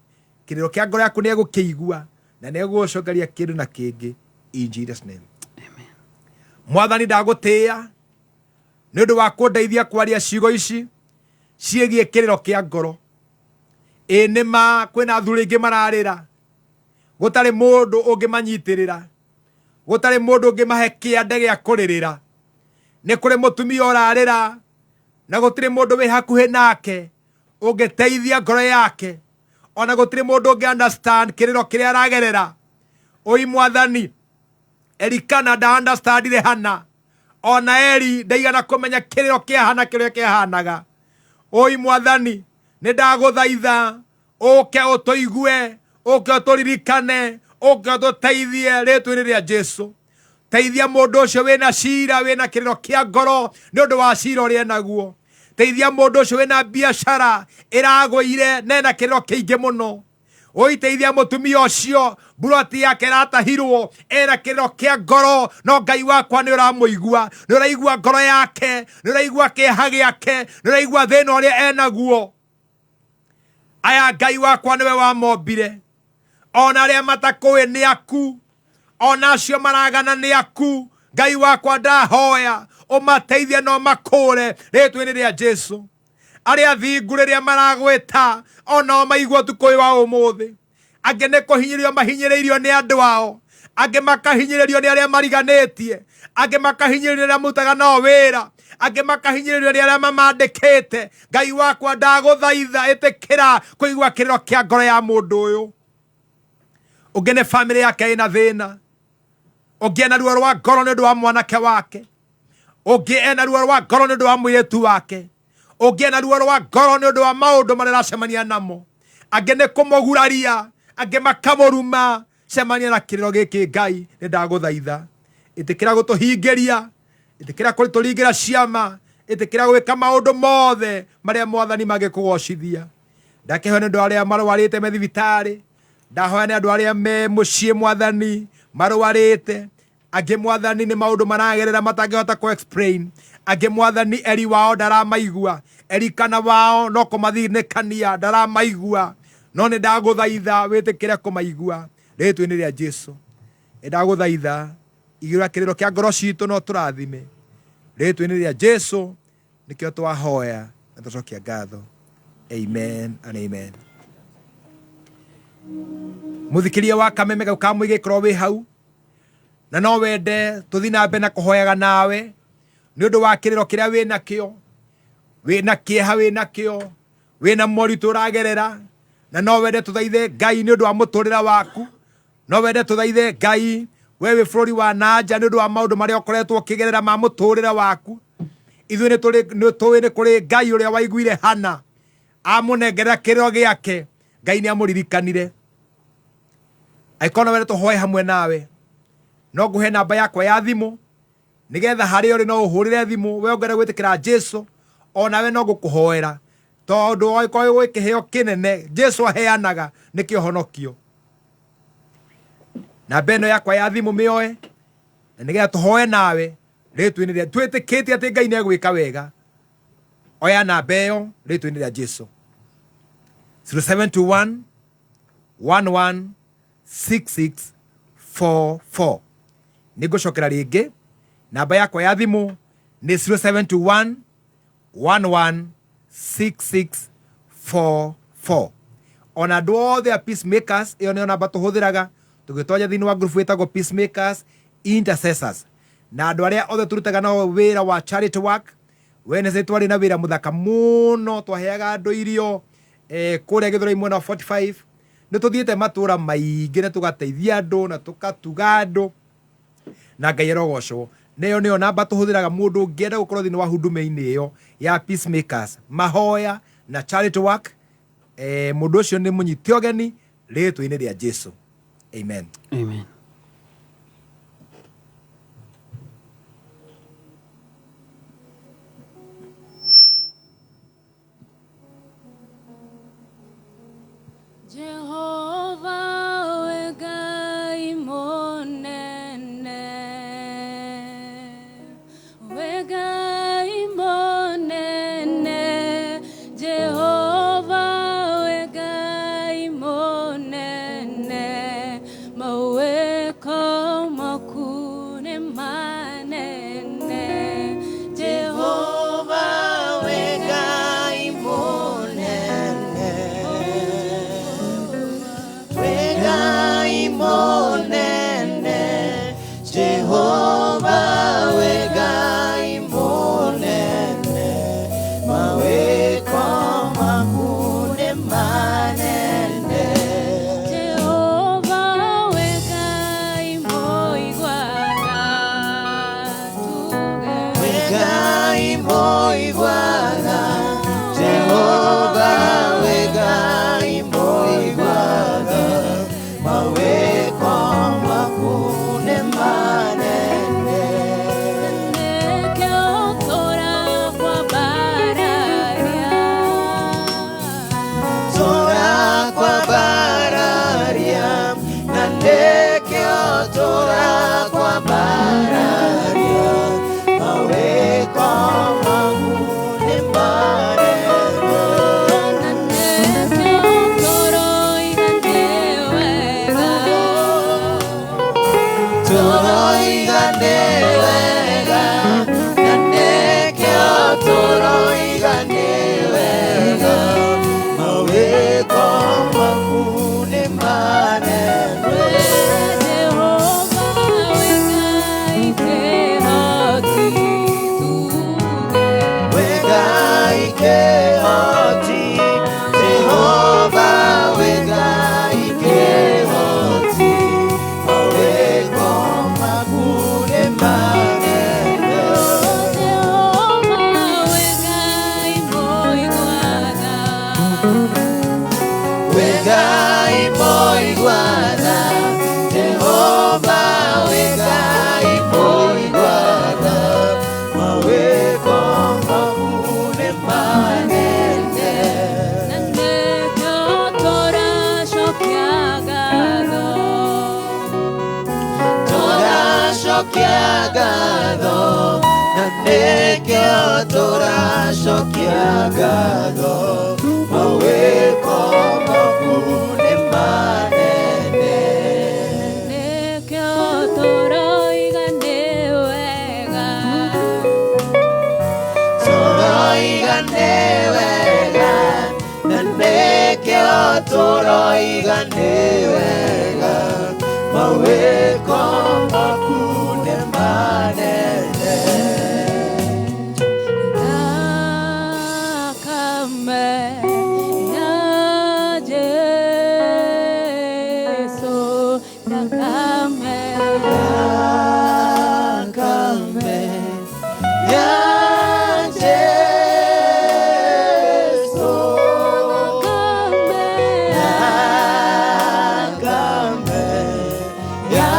kĩrĩro kĩa ngoro yaku nĩ egũkĩigua na nĩ egũgũcokeria kĩndũ na kĩngĩ, in Jesus name. Mwathani, ndagũtĩĩa nĩ ũndũ wa kũndeithia kwaria ciugo ici ciĩgiĩ kĩrĩro kĩa ngoro. Ĩ nĩ ma kwĩna athuri aingĩ mararĩra, gũtarĩ mũndũ ũngĩmanyitĩrĩra, gũtarĩ mũndũ ũngĩmahe kĩande gĩa kũrĩrĩra. Nĩ kũrĩ mũtumia ũrarĩra na gũtirĩ mũndũ wĩ hakuhĩ nake ũngĩteithia ngoro yake, ona gũtirĩ mũndũ ũngĩ understand kĩrĩro kĩrĩa aragerera. Oi Mwathani, Elikana nda understandire Hana, ona Eli ndaigana kũmenya kĩrĩro kĩa Hana kĩrĩa kĩahanaga. Oi Mwathani, nĩ ndagũthaitha ũke ũtũigue, ũke ũtũririkane, ũke ũtũteithie rĩtwa-inĩ rĩa Jesu. Teithia mũndũ ũcio wĩna cira, wĩna kĩrĩro kĩa ngoro nĩ ũndũ wa cira ũrĩa enaguo. Teithia mũndũ ũcio wĩna biacara ĩragũire na ena kĩrĩro kĩingĩ mũno. Ũiteithia mũtumia ũcio mburoti yake ĩratahirwo, ena kĩrĩro kĩa ngoro, no Ngai wakwa nĩ ũramũigua, nĩ ũraigua ngoro yake, nĩ ũraigua kĩeha gĩake, nĩ ũraigua thĩna ũrĩa enaguo. Aya Ngai wakwa nĩwe wamombire, ona arĩa matakũĩ nĩ aku, ona acio maragana nĩ aku. Ngai wakwa, ndahoya ũmateithie na ũmakũre rĩtwa-inĩ rĩa Jesu. Arĩa thingu rĩrĩa maragwĩta onao maigua ũtukũ ũyũ wa ũmũthĩ. Angĩ nĩ kũhinyĩrĩrio mahinyĩrĩirio nĩ andũ ao, angĩ makahinyĩrĩrio nĩ arĩa mariganĩtie, angĩ makahinyĩrĩrio nĩ arĩa marutaga nao wĩra, angĩ makahinyĩrĩrio nĩ arĩa mamandĩkĩte. Ngai wakwa, ndagũthaitha ĩtĩkĩra kũigua kĩrĩro kĩa ngoro ya mũndũ ũyũ. Ũngĩ nĩ bamĩrĩ yake ĩna thĩna, ũngĩ ena ruo rwa ngoro nĩ ũndũ wa mwanake wake, ũngĩ ena ruo rwa ngoro nĩ ũndũ wa mũirĩtu wake, ũngĩ ena ruo rwa ngoro nĩ ũndũ wa maũndũ marĩa aracemania namo, angĩ nĩ kũmũguraria, angĩ makamũruma. Cemania na kĩrĩro gĩkĩ Ngai, nĩ ndagũthaitha ĩtĩkĩra gũtũhingĩria, ĩtĩkĩra kũtũringĩra ciama, ĩtĩkĩra gwĩka maũndũ mothe marĩa Mwathani mangĩkũgocithia. Ndakĩhoya nĩ ũndũ wa arĩa marwarĩte me thibitarĩ, ndahoya nĩ andũ arĩa me mũciĩ Mwathani marwarĩte, angĩ Mwathani nĩ maũndũ maragerera matangĩhota kũ explain, angĩ Mwathani Eri wao ndaramaigua, Eri kana wao no kũmathinĩkania ndaramaigua, no nĩ ndagũthaitha wĩtĩkĩre kũmaigua rĩtwa-inĩ rĩa Jesu. Nĩ ndagũthaitha igũra kĩrĩro kĩa ngoro citũ no tũrathime rĩtwa-inĩ rĩa Jesu, nĩkĩo twahoya na twacokia ngatho. Amen and amen. Mũthikĩria wa Kameme kau ka mũingĩ, korwo wĩ hau na no wende tũthiĩ na mbere na kũhoyaga nawe nĩ ũndũ wa kĩrĩro kĩrĩa wĩ nakĩo, wĩ na kĩeha wĩ nakĩo, wĩ na moritũ ũragerera, na no wende tũthaithe Ngai nĩ ũndũ wa mũtũrĩre waku, no wende tũthaithe Ngai we wĩ bũrũri wa nanja nĩ ũndũ wa maũndũ marĩa ũkoretwo ũkĩgerera ma mũtũrĩre waku, ithuĩ nĩ tũĩ nĩ kũrĩ Ngai ũrĩa waiguire Hana amũnengerera kĩrĩro gĩake, Ngai nĩ amũririkanire. Angĩkorwo no wende tũhoe hamwe nawe, no ngũhe namba yakwa ya thimũ nĩgetha harĩa ũrĩ no ũhũrĩre thimũ. We ũngĩenda gwĩtĩkĩra Jesu, onawe no ngũkũhoera, tondũ angĩkorwo gwĩ kĩheo kĩnene Jesu aheanaga nĩ kĩhonokio. Namba ĩno yakwa ya thimũ mĩoe na nĩgetha tũhoe nawe rĩtwa-inĩ rĩa twĩtĩkĩtie atĩ Ngai nĩ egwĩka wega. Oya namba ĩyo rĩtwa-inĩ rĩa Jesu, 0721 116644. Nĩ ngũcokera rĩngĩ, namba yakwa ya thimũ nĩ 0721 116644. Ona andũ othe a Peacemakers, ĩyo nĩyo namba tũhũthĩraga tũgĩtonya thĩinĩ wa group ĩtagwo Peacemakers Intercessors, na andũ arĩa othe tũrutaga nao wĩra wa charity work. Wednesday twarĩ na wĩra mũthaka mũno, twaheaga andũ irio kũrĩa Gĩthũrai mwena wa 45. Nĩ tũthiĩte matũra maingĩ na tũgateithia andũ na tũkatuga andũ na Ngai arogocwo. Neyo nĩyo namba tũhũthĩraga mũndũ ũngĩenda gũkorwo thĩinĩ wa huduma-inĩ ĩyo ya Peacemakers, mahoya na charity work. Mũndũ ũcio nĩ mũnyite ũgeni rĩtwa-inĩ rĩa Jesu. Amen.
Amen.
Jehova we Ngai mũnene, we Ngai mũnene, Jehova we Ngai mũnene, mawĩko maku nĩ manene.
Jehova we Ngai mũnene, we Ngai mũnene, Jehova we Ngai mũnene, mawĩko maku nĩ manene.
Jehova we Ngai mũiguaga tuge.
We Ngai mũiguaga, Jehova we Ngai mũiguaga, mawĩko maku nĩ manene.
Nĩkĩo tũrakwambararia.
Tũrakwambararia, na nĩkĩo tũrakwambararia, mawĩko maku nĩ manene.
Nĩkĩo tũroiga nĩ wega.
Tũroiga nĩ wega, na nĩkĩo tũroiga nĩ wega, mawĩko maku nĩ manene.
Jehova we Ngai kĩhoti tuge.
We Ngai kĩhoti, Jehova we Ngai kĩhoti, mawĩko maku nĩ manene.
Jehova we Ngai mũiguaga.
We Ngai mũiguaga, Jehova we Ngai mũiguaga, mawĩko maku nĩ manene.
Na nĩkĩo tũracokia ngatho.
Tũracokia ngatho, na nĩkĩo tũracokia ngatho, mawĩko maku nĩ manene.
Nĩkĩo tũroiga nĩ wega.
Tũroiga nĩ wega, na nĩkĩo tũroiga nĩ wega, mawĩko maku nĩ manene.
Thakame ya Jesu, thakame.
Thakame ya Jesu,
Thakame.
thakame ya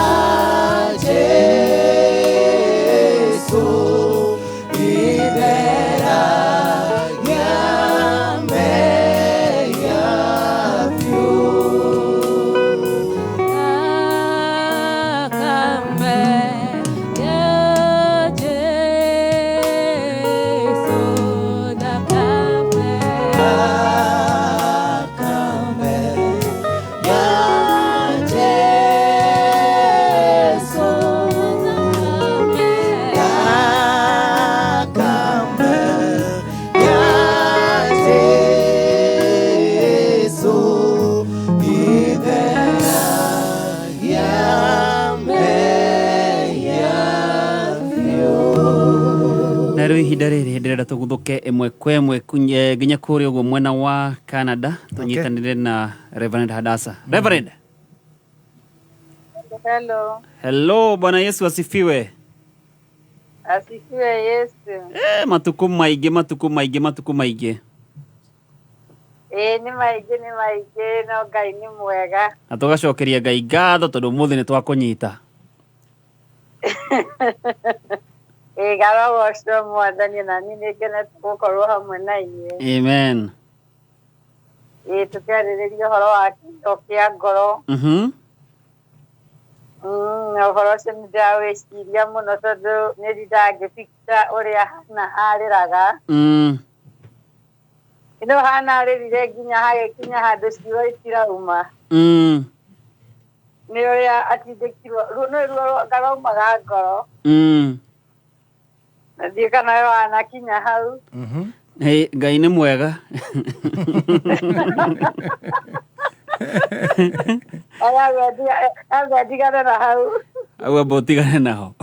Rĩu ihinda rĩrĩ ndĩrenda tũguthũke ĩmwe kwa ĩmwe nginya kũrĩa ũguo mwena wa Canada tũnyitanĩre na Reverend Hadasa. Reverend.
Hello.
Hello, Bwana Yesu asifiwe.
Asifiwe Yesu.
Matukũ maingĩ, matukũ maingĩ, matukũ maingĩ.
Ĩĩ nĩ maingĩ, nĩ maingĩ, no Ngai nĩ mwega.
Na tũgacokeria Ngai ngatho tondũ ũmũthĩ nĩ twakũnyita.
Ĩĩ garogocwo Mwathani, na niĩ nĩ ngenete gũkorwo hamwe na inyuĩ.
Amen.
Ĩĩ tũkĩarĩrĩria ũhoro wa kĩheo kĩa ngoro. Na ũhoro ũcio nĩ ndĩrawĩciria mũno tondũ nĩ ndindaga ngĩpicture ũrĩa Hana arĩraga. Ĩno Hana arĩrire nginya hagĩkinya handũ ciugo itirauma. Nĩ ũrĩa atindĩkirwo, nĩ ruo raumaga ngoro. Na ndiũĩ kana we wanakinya hau.
Hey, Ngai nĩ mwega.
Aya ndigane na hau.
Au amba ũtigane naho.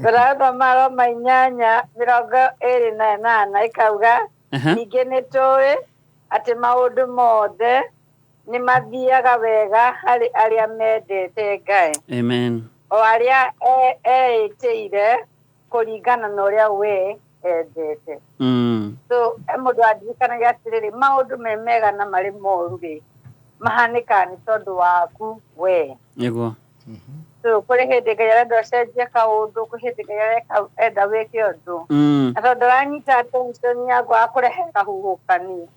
Tũrathoma Roma 8:28 ĩkauga, ningĩ nĩ tũĩ atĩ maũndũ mothe nĩ mathiaga wega harĩ arĩa mendete Ngai.
Amen.
O arĩa eĩtĩire kũringana na ũrĩa we endete. So mũndũ andirikanagia atĩrĩrĩ, maũndũ me mega na marĩ moru rĩ, mahanĩkaga nĩ tondũ waku we.
Nĩguo.
So kũrĩ hĩndĩ Ngai arenda ũcenjie kaũndũ, kwĩ hĩndĩ Ngai areka enda wĩke ũndũ. Na tondũ aranyita attention yaku akũrehe kahuhũkanio.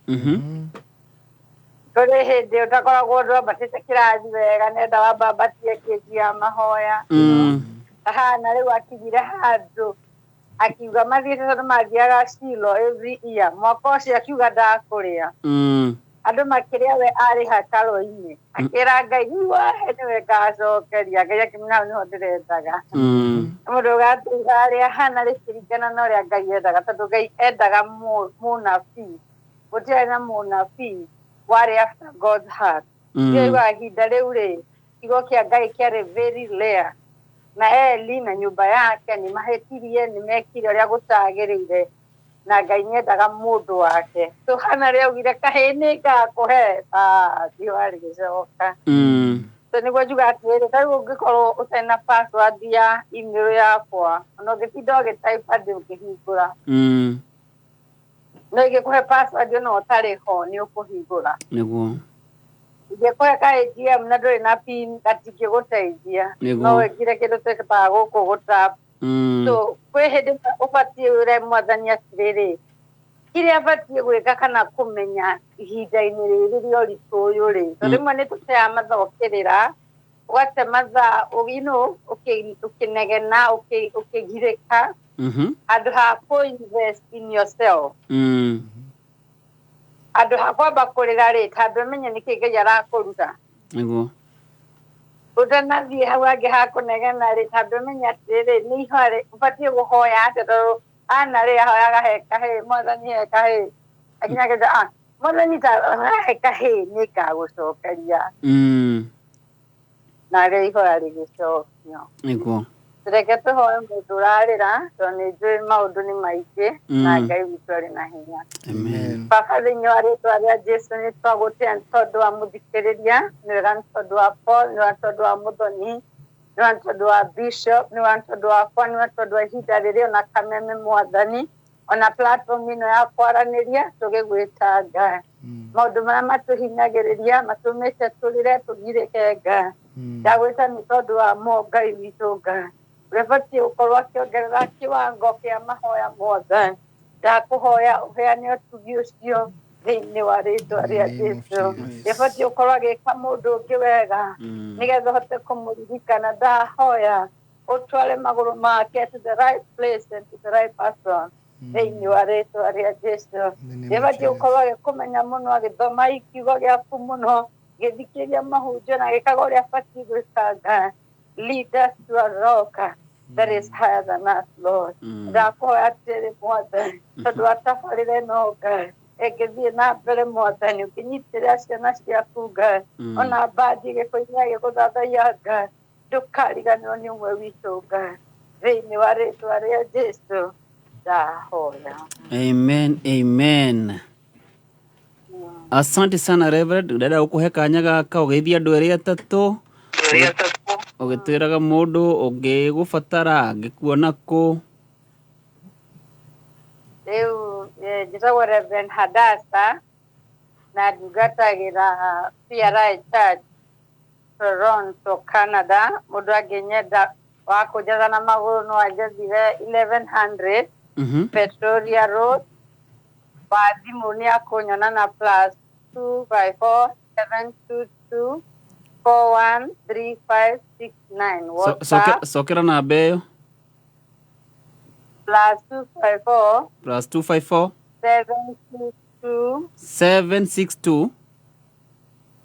Kũrĩ hĩndĩ ũtakoragwo ndwambatĩte kĩrathi wega, nenda wambambatie kĩnji ya mahoya. Hana rĩu akinyire handũ akiuga mathiĩte tondũ mathiaga Shilo every year, mwaka ũcio akiuga ndakũrĩa. Andũ makĩrĩa we arĩ hekarũ-inĩ, akĩra Ngai rĩu wahe nĩwe ngacokeria. Ngai akĩmwĩra hau nĩho ndĩrendaga. Mũndũ ũgatuga arĩa Hana rĩkĩringana na ũrĩa Ngai endaga, tondũ Ngai endaga mũnabii, gũtiarĩ na mũnabii warĩ after God's heart. Ndio ihinda rĩu rĩ, kiugo kĩa Ngai kĩarĩ very rare, na Eli na nyũmba yake nĩ mahĩtirie, nĩ mekire ũrĩa gũtagĩrĩire, na Ngai nĩendaga mũndũ wake. So Hana rĩ augire kahĩĩ nĩ ngakũhe, riũa rĩgĩcoka. So nĩguo njuga atĩrĩrĩ, ta rĩu ũngĩkorwo ũtarĩ na password ya email yakwa, ona ũngĩtinda ũgĩtype ndũngĩhingũra. No ingĩkũhe password ona ũtarĩ ho nĩ ũkũhingũra.
Nĩguo.
Ingĩkũhe ka ATM na ndũrĩ na PIN gatingĩgũteithia.
Nĩguo.
No wĩkire kĩndũ twĩtaga gũkũ gũtap. So kwĩ hĩndĩ ũbatiĩ wĩre Mwathani atĩrĩrĩ, kĩrĩa batiĩ gwĩka kana kũmenya ihinda-inĩ rĩrĩ rĩa ũritũ ũyũ rĩ, tondũ rĩmwe nĩ tũteaga mathaa ũkĩrĩra, ũgate mathaa you know, ũkĩnegena, ũkĩgirĩka, handũ ha kũ invest in yourself. Handũ ha kwamba kũrĩra rĩ, kamba ũmenye nĩkĩ Ngai arakũruta.
Nĩguo.
Ũtanathiĩ hau hangĩ ha kũnegena rĩ, kamba ũmenye atĩrĩrĩ, nĩ ihoya rĩ, ũbatiĩ gũhoya atĩa, tondũ Hana rĩ ahoyaga he kahĩĩ, Mwathani he kahĩĩ. Akinya akĩnjĩra, Mwathani ta he kahĩĩ nĩ ngagũcokeria. Narĩo ihoya rĩgĩcokio.
Nĩguo.
Reke tũhoe mũndũ ũrarĩra, tondũ nĩ njũĩ maũndũ nĩ maingĩ, na Ngai witũ arĩ na hinya.
Amen.
Baba, thĩinĩ wa rĩtwa rĩa Jesu nĩ twagũtĩa nĩ tondũ wa mũthikĩrĩria, nĩ wega nĩ tondũ wa Paul, nĩ wega nĩ tondũ wa Mũthoni, nĩ wega nĩ tondũ wa Bishop, nĩ wega nĩ tondũ wakwa, nĩ wega nĩ tondũ wa ihinda rĩrĩ ona kameme Mwathani, ona platform ĩno ya kwaranĩria tũgĩgwĩta Ngai. Maũndũ marĩa matũhinyagĩrĩria matũmĩte tũrĩre tũgirĩke Ngai. Ndagwĩta nĩ tondũ wa mo Ngai witũ Ngai. Ũrĩa ũbatiĩ gũkorwo akĩongerera kĩwango kĩa mahoya mothe. Ndakũhoya ũheane ũtugi ũcio thĩinĩ wa rĩtwa rĩa Jesu. Ũrĩa ũbatiĩ gũkorwo agĩka mũndũ ũngĩ wega nĩgetha ũhote kũmũririkana. Ndahoya ũtware magũrũ make to the right place and to the right person thĩinĩ wa rĩtwa rĩa Jesu. Ũrĩa ũbatiĩ gũkorwo agĩkũmenya mũno, agĩthoma kiugo gĩaku mũno, gĩthikĩria mahunjio na agĩkaga ũrĩa abatiĩ gwĩka Ngai. Lead us to a rock that is higher than us, Lord. Ndakũhoya atĩrĩ Mwathani, tondũ wa tabarĩra ĩno Ngai, ĩngĩthiĩ na mbere Mwathani, ũkĩnyitĩrĩra ciana ciaku Ngai, ona mbandi gĩkũinĩ agĩgũthathaiya Ngai, ndũkariganĩrwo nĩ ũmwe witũ Ngai. Thĩinĩ wa rĩtwa rĩa Jesu ndahoya.
Amen, amen. Asante sana Reverend, ndĩrenda gũkũhe kanya gaka ũgeithie andũ erĩ atatũ ũgĩtwĩraga mũndũ ũngĩgũbatara angĩkuona kũ.
Rĩu njĩtagwo Reverend Hadasa na ndungatagĩra PRI Church Toronto, Canada. Mũndũ angĩnyenda wa kũnjetha na magũrũ no anjethire 1100 Pretoria Road. Wa thimũ nĩ akũnyona na plus 254 722 413569. WhatsApp
Cokera namba ĩyo.
Plus 254
Plus 254
722
762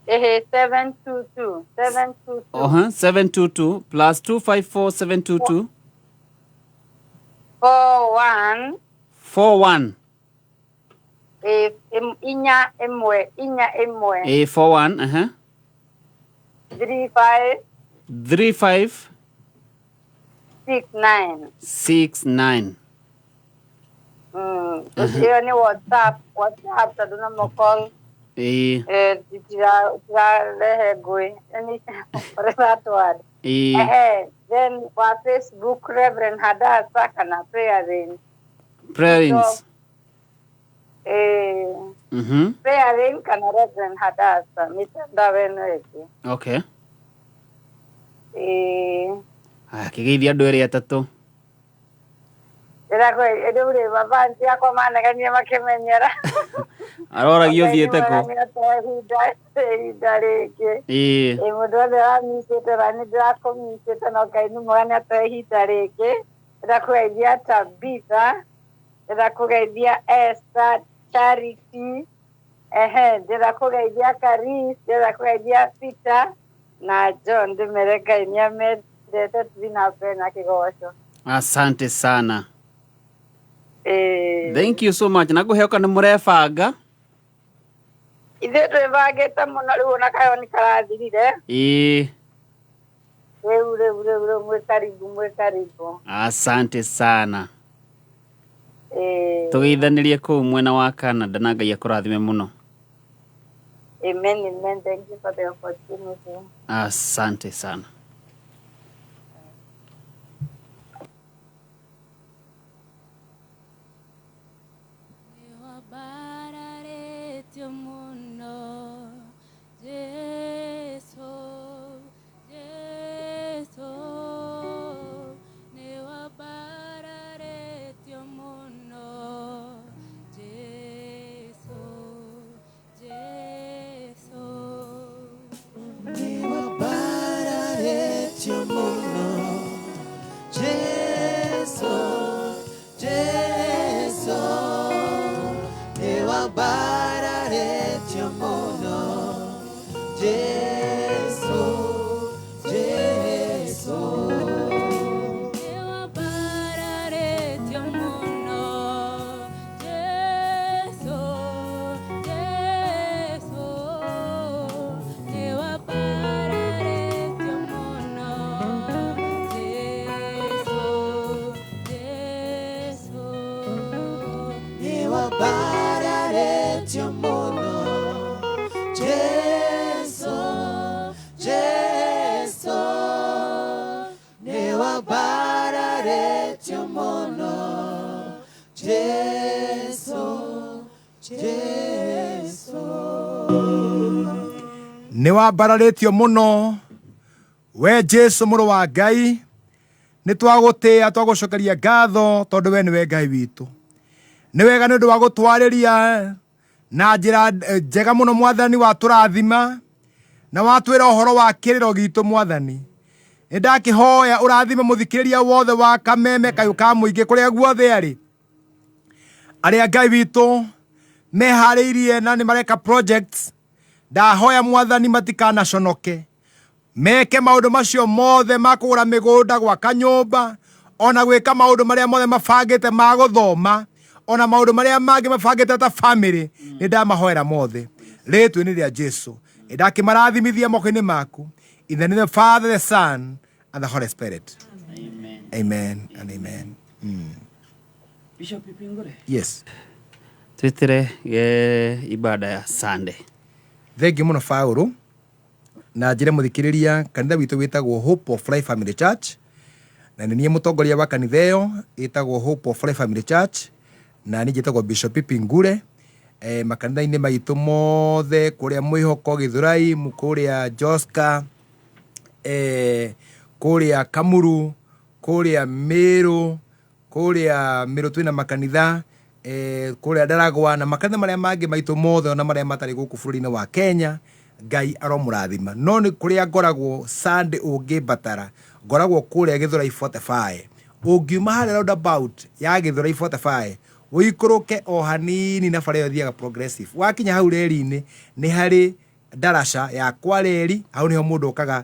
ehe 722 722
oha 722 plus 254 722
41
41
inya ĩmwe inya ĩmwe
eh 41 aha
35
35
69.
69.
Ĩyo nĩ WhatsApp, WhatsApp tondũ no mũcall tirarehe ngũĩ. Any that word. Ehe, then wa Facebook Reverend Hadasa kana Prayer Rain.
Prayers.
Prayer Rain kana Reverend Hadasa mitandao ĩno ĩngĩ.
Okay. Aya, kĩgeithia andũ erĩ atatũ.
Rĩu rĩ mabanji akwa manegenia makĩmenyera.
Aroragia ũthiĩte kũ.
Ihinda rĩngĩ.
Ĩĩ.
Ĩ mũndũ wothe ũramicĩte na nĩ ndĩrakũmicĩte no Ngai nĩ mwega nĩ atũhe ihinda rĩngĩ. Ndĩrakũgeithia Tabitha, ndĩrakũgeithia Esther, Charity, ehe, ndĩrakũgeithia Karis, ndĩrakũgeithia Peter na John, ndĩmere Ngai nĩ amendete tũthiĩ na mbere na kĩgoco.
Asante sana.
Ĩĩ.
Thank you so much. Na ngũheoka nĩ mũrebanga.
Ithuĩ twĩbangĩte mũno rĩu ona kayo nĩ karathirire.
Ĩĩ.
Rĩu rĩu rĩu rĩu mwĩ karibu mwĩ karibu.
Asante sana.
Ĩĩ.
Tũgeithanĩrie kũu mwena wa Canada na Ngai akũrathime mũno.
Amen, amen. Thank you for the opportunity.
Asante sana.
Nĩwambararĩtio mũno Jesu, Jesu, nĩwambararĩtio mũno Jesu, Jesu.
Nĩwambararĩtio mũno Jesu, Jesu, nĩwambararĩtio mũno Jesu, Jesu.
Nĩwambararĩtio mũno Jesu, Jesu, nĩwambararĩtio mũno Jesu, Jesu.
Nĩwambararĩtio mũno Jesu, Jesu, nĩwambararĩtio mũno Jesu, Jesu.
Nĩ wambararĩtio mũno we Jesu mũrũ wa Ngai, nĩ twagũtĩĩa twagũcokeria ngatho tondũ we nĩwe Ngai witũ. Nĩ wega nĩ ũndũ wa gũtwarĩria na njĩra njega mũno Mwathani, watũrathima na watwĩra ũhoro wa kĩrĩro gitũ Mwathani. Nĩ ndakĩhoya ũrathime mũthikĩrĩria wothe wa Kameme Kayũ ka Mũingĩ kũrĩa guothe arĩ, arĩa Ngai witũ meharĩirie na nĩ mareka projects. Ndahoya Mwathani matikanaconoke, meke maũndũ macio mothe ma kũgũra mĩgũnda, gwaka nyũmba, ona gwĩka maũndũ marĩa mothe mabangĩte ma gũthoma, ona maũndũ marĩa mangĩ mabangĩte ta family. Nĩ ndamahoera mothe rĩtwa-inĩ rĩa Jesu. Nĩ ndakĩmarathimithia moko-inĩ maku. In the name of the Father, the Son and the Holy Spirit.
Amen.
Amen and amen.
Bishop Ipingure.
Yes.
Twĩtĩre ibada ya Sunday.
Thengiũ mũno Paũlũ, na njĩre mũthikĩrĩria kanitha witũ wĩtagwo Hope of Life Family Church, na nĩ niĩ mũtongoria wa kanitha ĩyo ĩtagwo Hope of Life Family Church, na niĩ njĩtagwo Bishop Pipi Ngure. Makanitha-inĩ maitũ mothe kũrĩa Mwĩhoko Gĩthũrai, kũrĩa Joska, kũrĩa Kamuru, kũrĩa Mĩrũ, kũrĩa Mĩrũ twĩna makanitha, kũrĩa Ndaragwa na makanitha marĩa mangĩ maitũ mothe ona marĩa matarĩ gũkũ bũrũri-inĩ wa Kenya. Ngai aromũrathima. No nĩ kũrĩa ngoragwo Sunday ũngĩmbatara, ngoragwo kũrĩa Gĩthũrai 45. Ũngiuma harĩa roundabout ya Gĩthũrai 45 ũikũrũke o hanini na bara ĩyo ĩthiaga Progressive, wakinya hau reri-inĩ nĩ harĩ ndaraca ya kwa reri, hau nĩho mũndũ okaga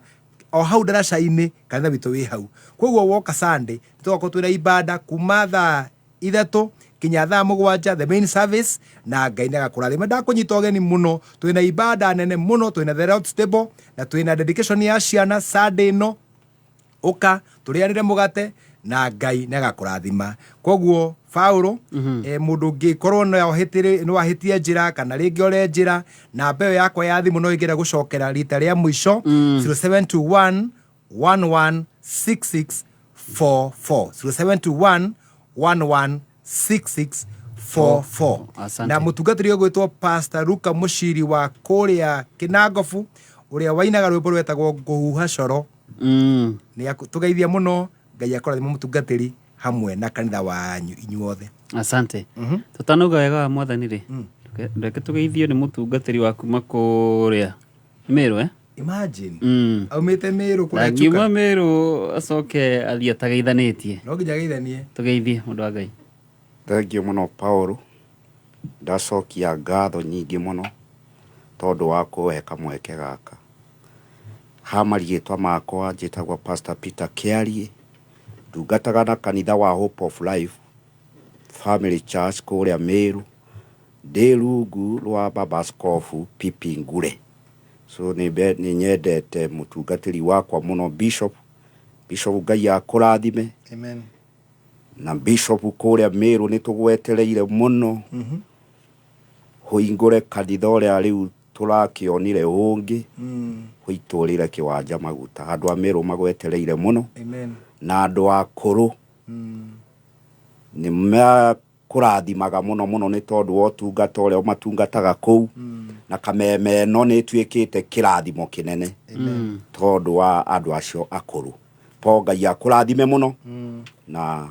o hau ndaraca-inĩ, kanitha witũ wĩ hau. Koguo woka Sunday tũgakorwo twĩna ibada kuma thaa 3 kinya thaa 7, the main service, na Ngai nĩagakũrathima. Ndakũnyita ũgeni mũno, twĩna ibada nene mũno, twĩna the Lord's table na twĩna dedication ya ciana Sunday ĩno. Ũka tũrĩanĩre mũgate na Ngai nĩagakũrathima. Koguo Paũlũ, mũndũ ũngĩkorwo no ahĩtie njĩra kana rĩngĩ ore njĩra, namba ĩyo yakwa ya thimũ no ĩngĩenda gũcokera rita rĩa mũico, 0721 116644, 0721 116644.
Asante.
Na mũtungatĩri ũgwĩtwo Pastor Luka Mũciri wa kũrĩa Kĩnangobu, ũrĩa wainaga rwĩmbo rwetagwo Ngũhuha Coro. Nĩ tũgeithia mũno, Ngai akũrathime mũtungatĩri hamwe na kanitha wanyu inyuothe.
Asante. Tũtanauga wega wa mwathani rĩ, reke tũgeithio nĩ mũtungatĩri wa kuma kũrĩa Mĩrũ, eh?
Imagine. Aumĩte Mĩrũ kũrĩa
Angiuma
Chuka.
Mĩrũ acoke athiĩ atageithanĩtie.
No nginya ageithanie.
Tũgeithie mũndũ wa Ngai.
Thengiũ mũno Paũlũ, ndacokia ngatho nyingĩ mũno tondũ wa kũhe kamweke gaka. Ha marĩtwa makwa njĩtagwo Pastor Peter Kĩarie, ndungataga na kanitha wa Hope of Life Family Church kũrĩa Mĩrũ, ndĩ rungu rwa Baba Askofu Pipi Ngure. So nĩ nyendete mũtungatĩri wakwa mũno Bishop. Bishop Ngai akũrathime.
Amen.
Na Bishop kũrĩa Mĩrũ nĩ tũgwetereire mũno. Hũingũre kanitha ũrĩa rĩu tũrakĩonire ũngĩ, hũitũrĩre kĩwanja maguta. Andũ a Mĩrũ magwetereire mũno.
Amen.
Na andũ akũrũ nĩ makũrathimaga mũno mũno nĩ tondũ wa ũtungata ũrĩa ũmatungataga kũu. Na kameme ĩno nĩ ĩtuĩkĩte kĩrathimo kĩnene tondũ wa andũ acio akũrũ. Po Ngai akũrathime mũno na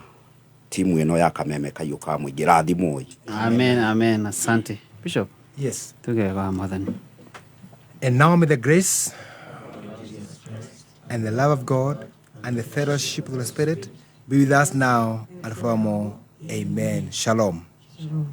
timu ĩno ya kameme kaiũ ka mũingĩ, rathimoi.
Amen, amen. Asante. Bishop.
Yes.
Tuge wega wa mwathani.
And now may the grace and the love of God and the fellowship of the Spirit be with us now and forevermore. Amen. Shalom.
Shalom.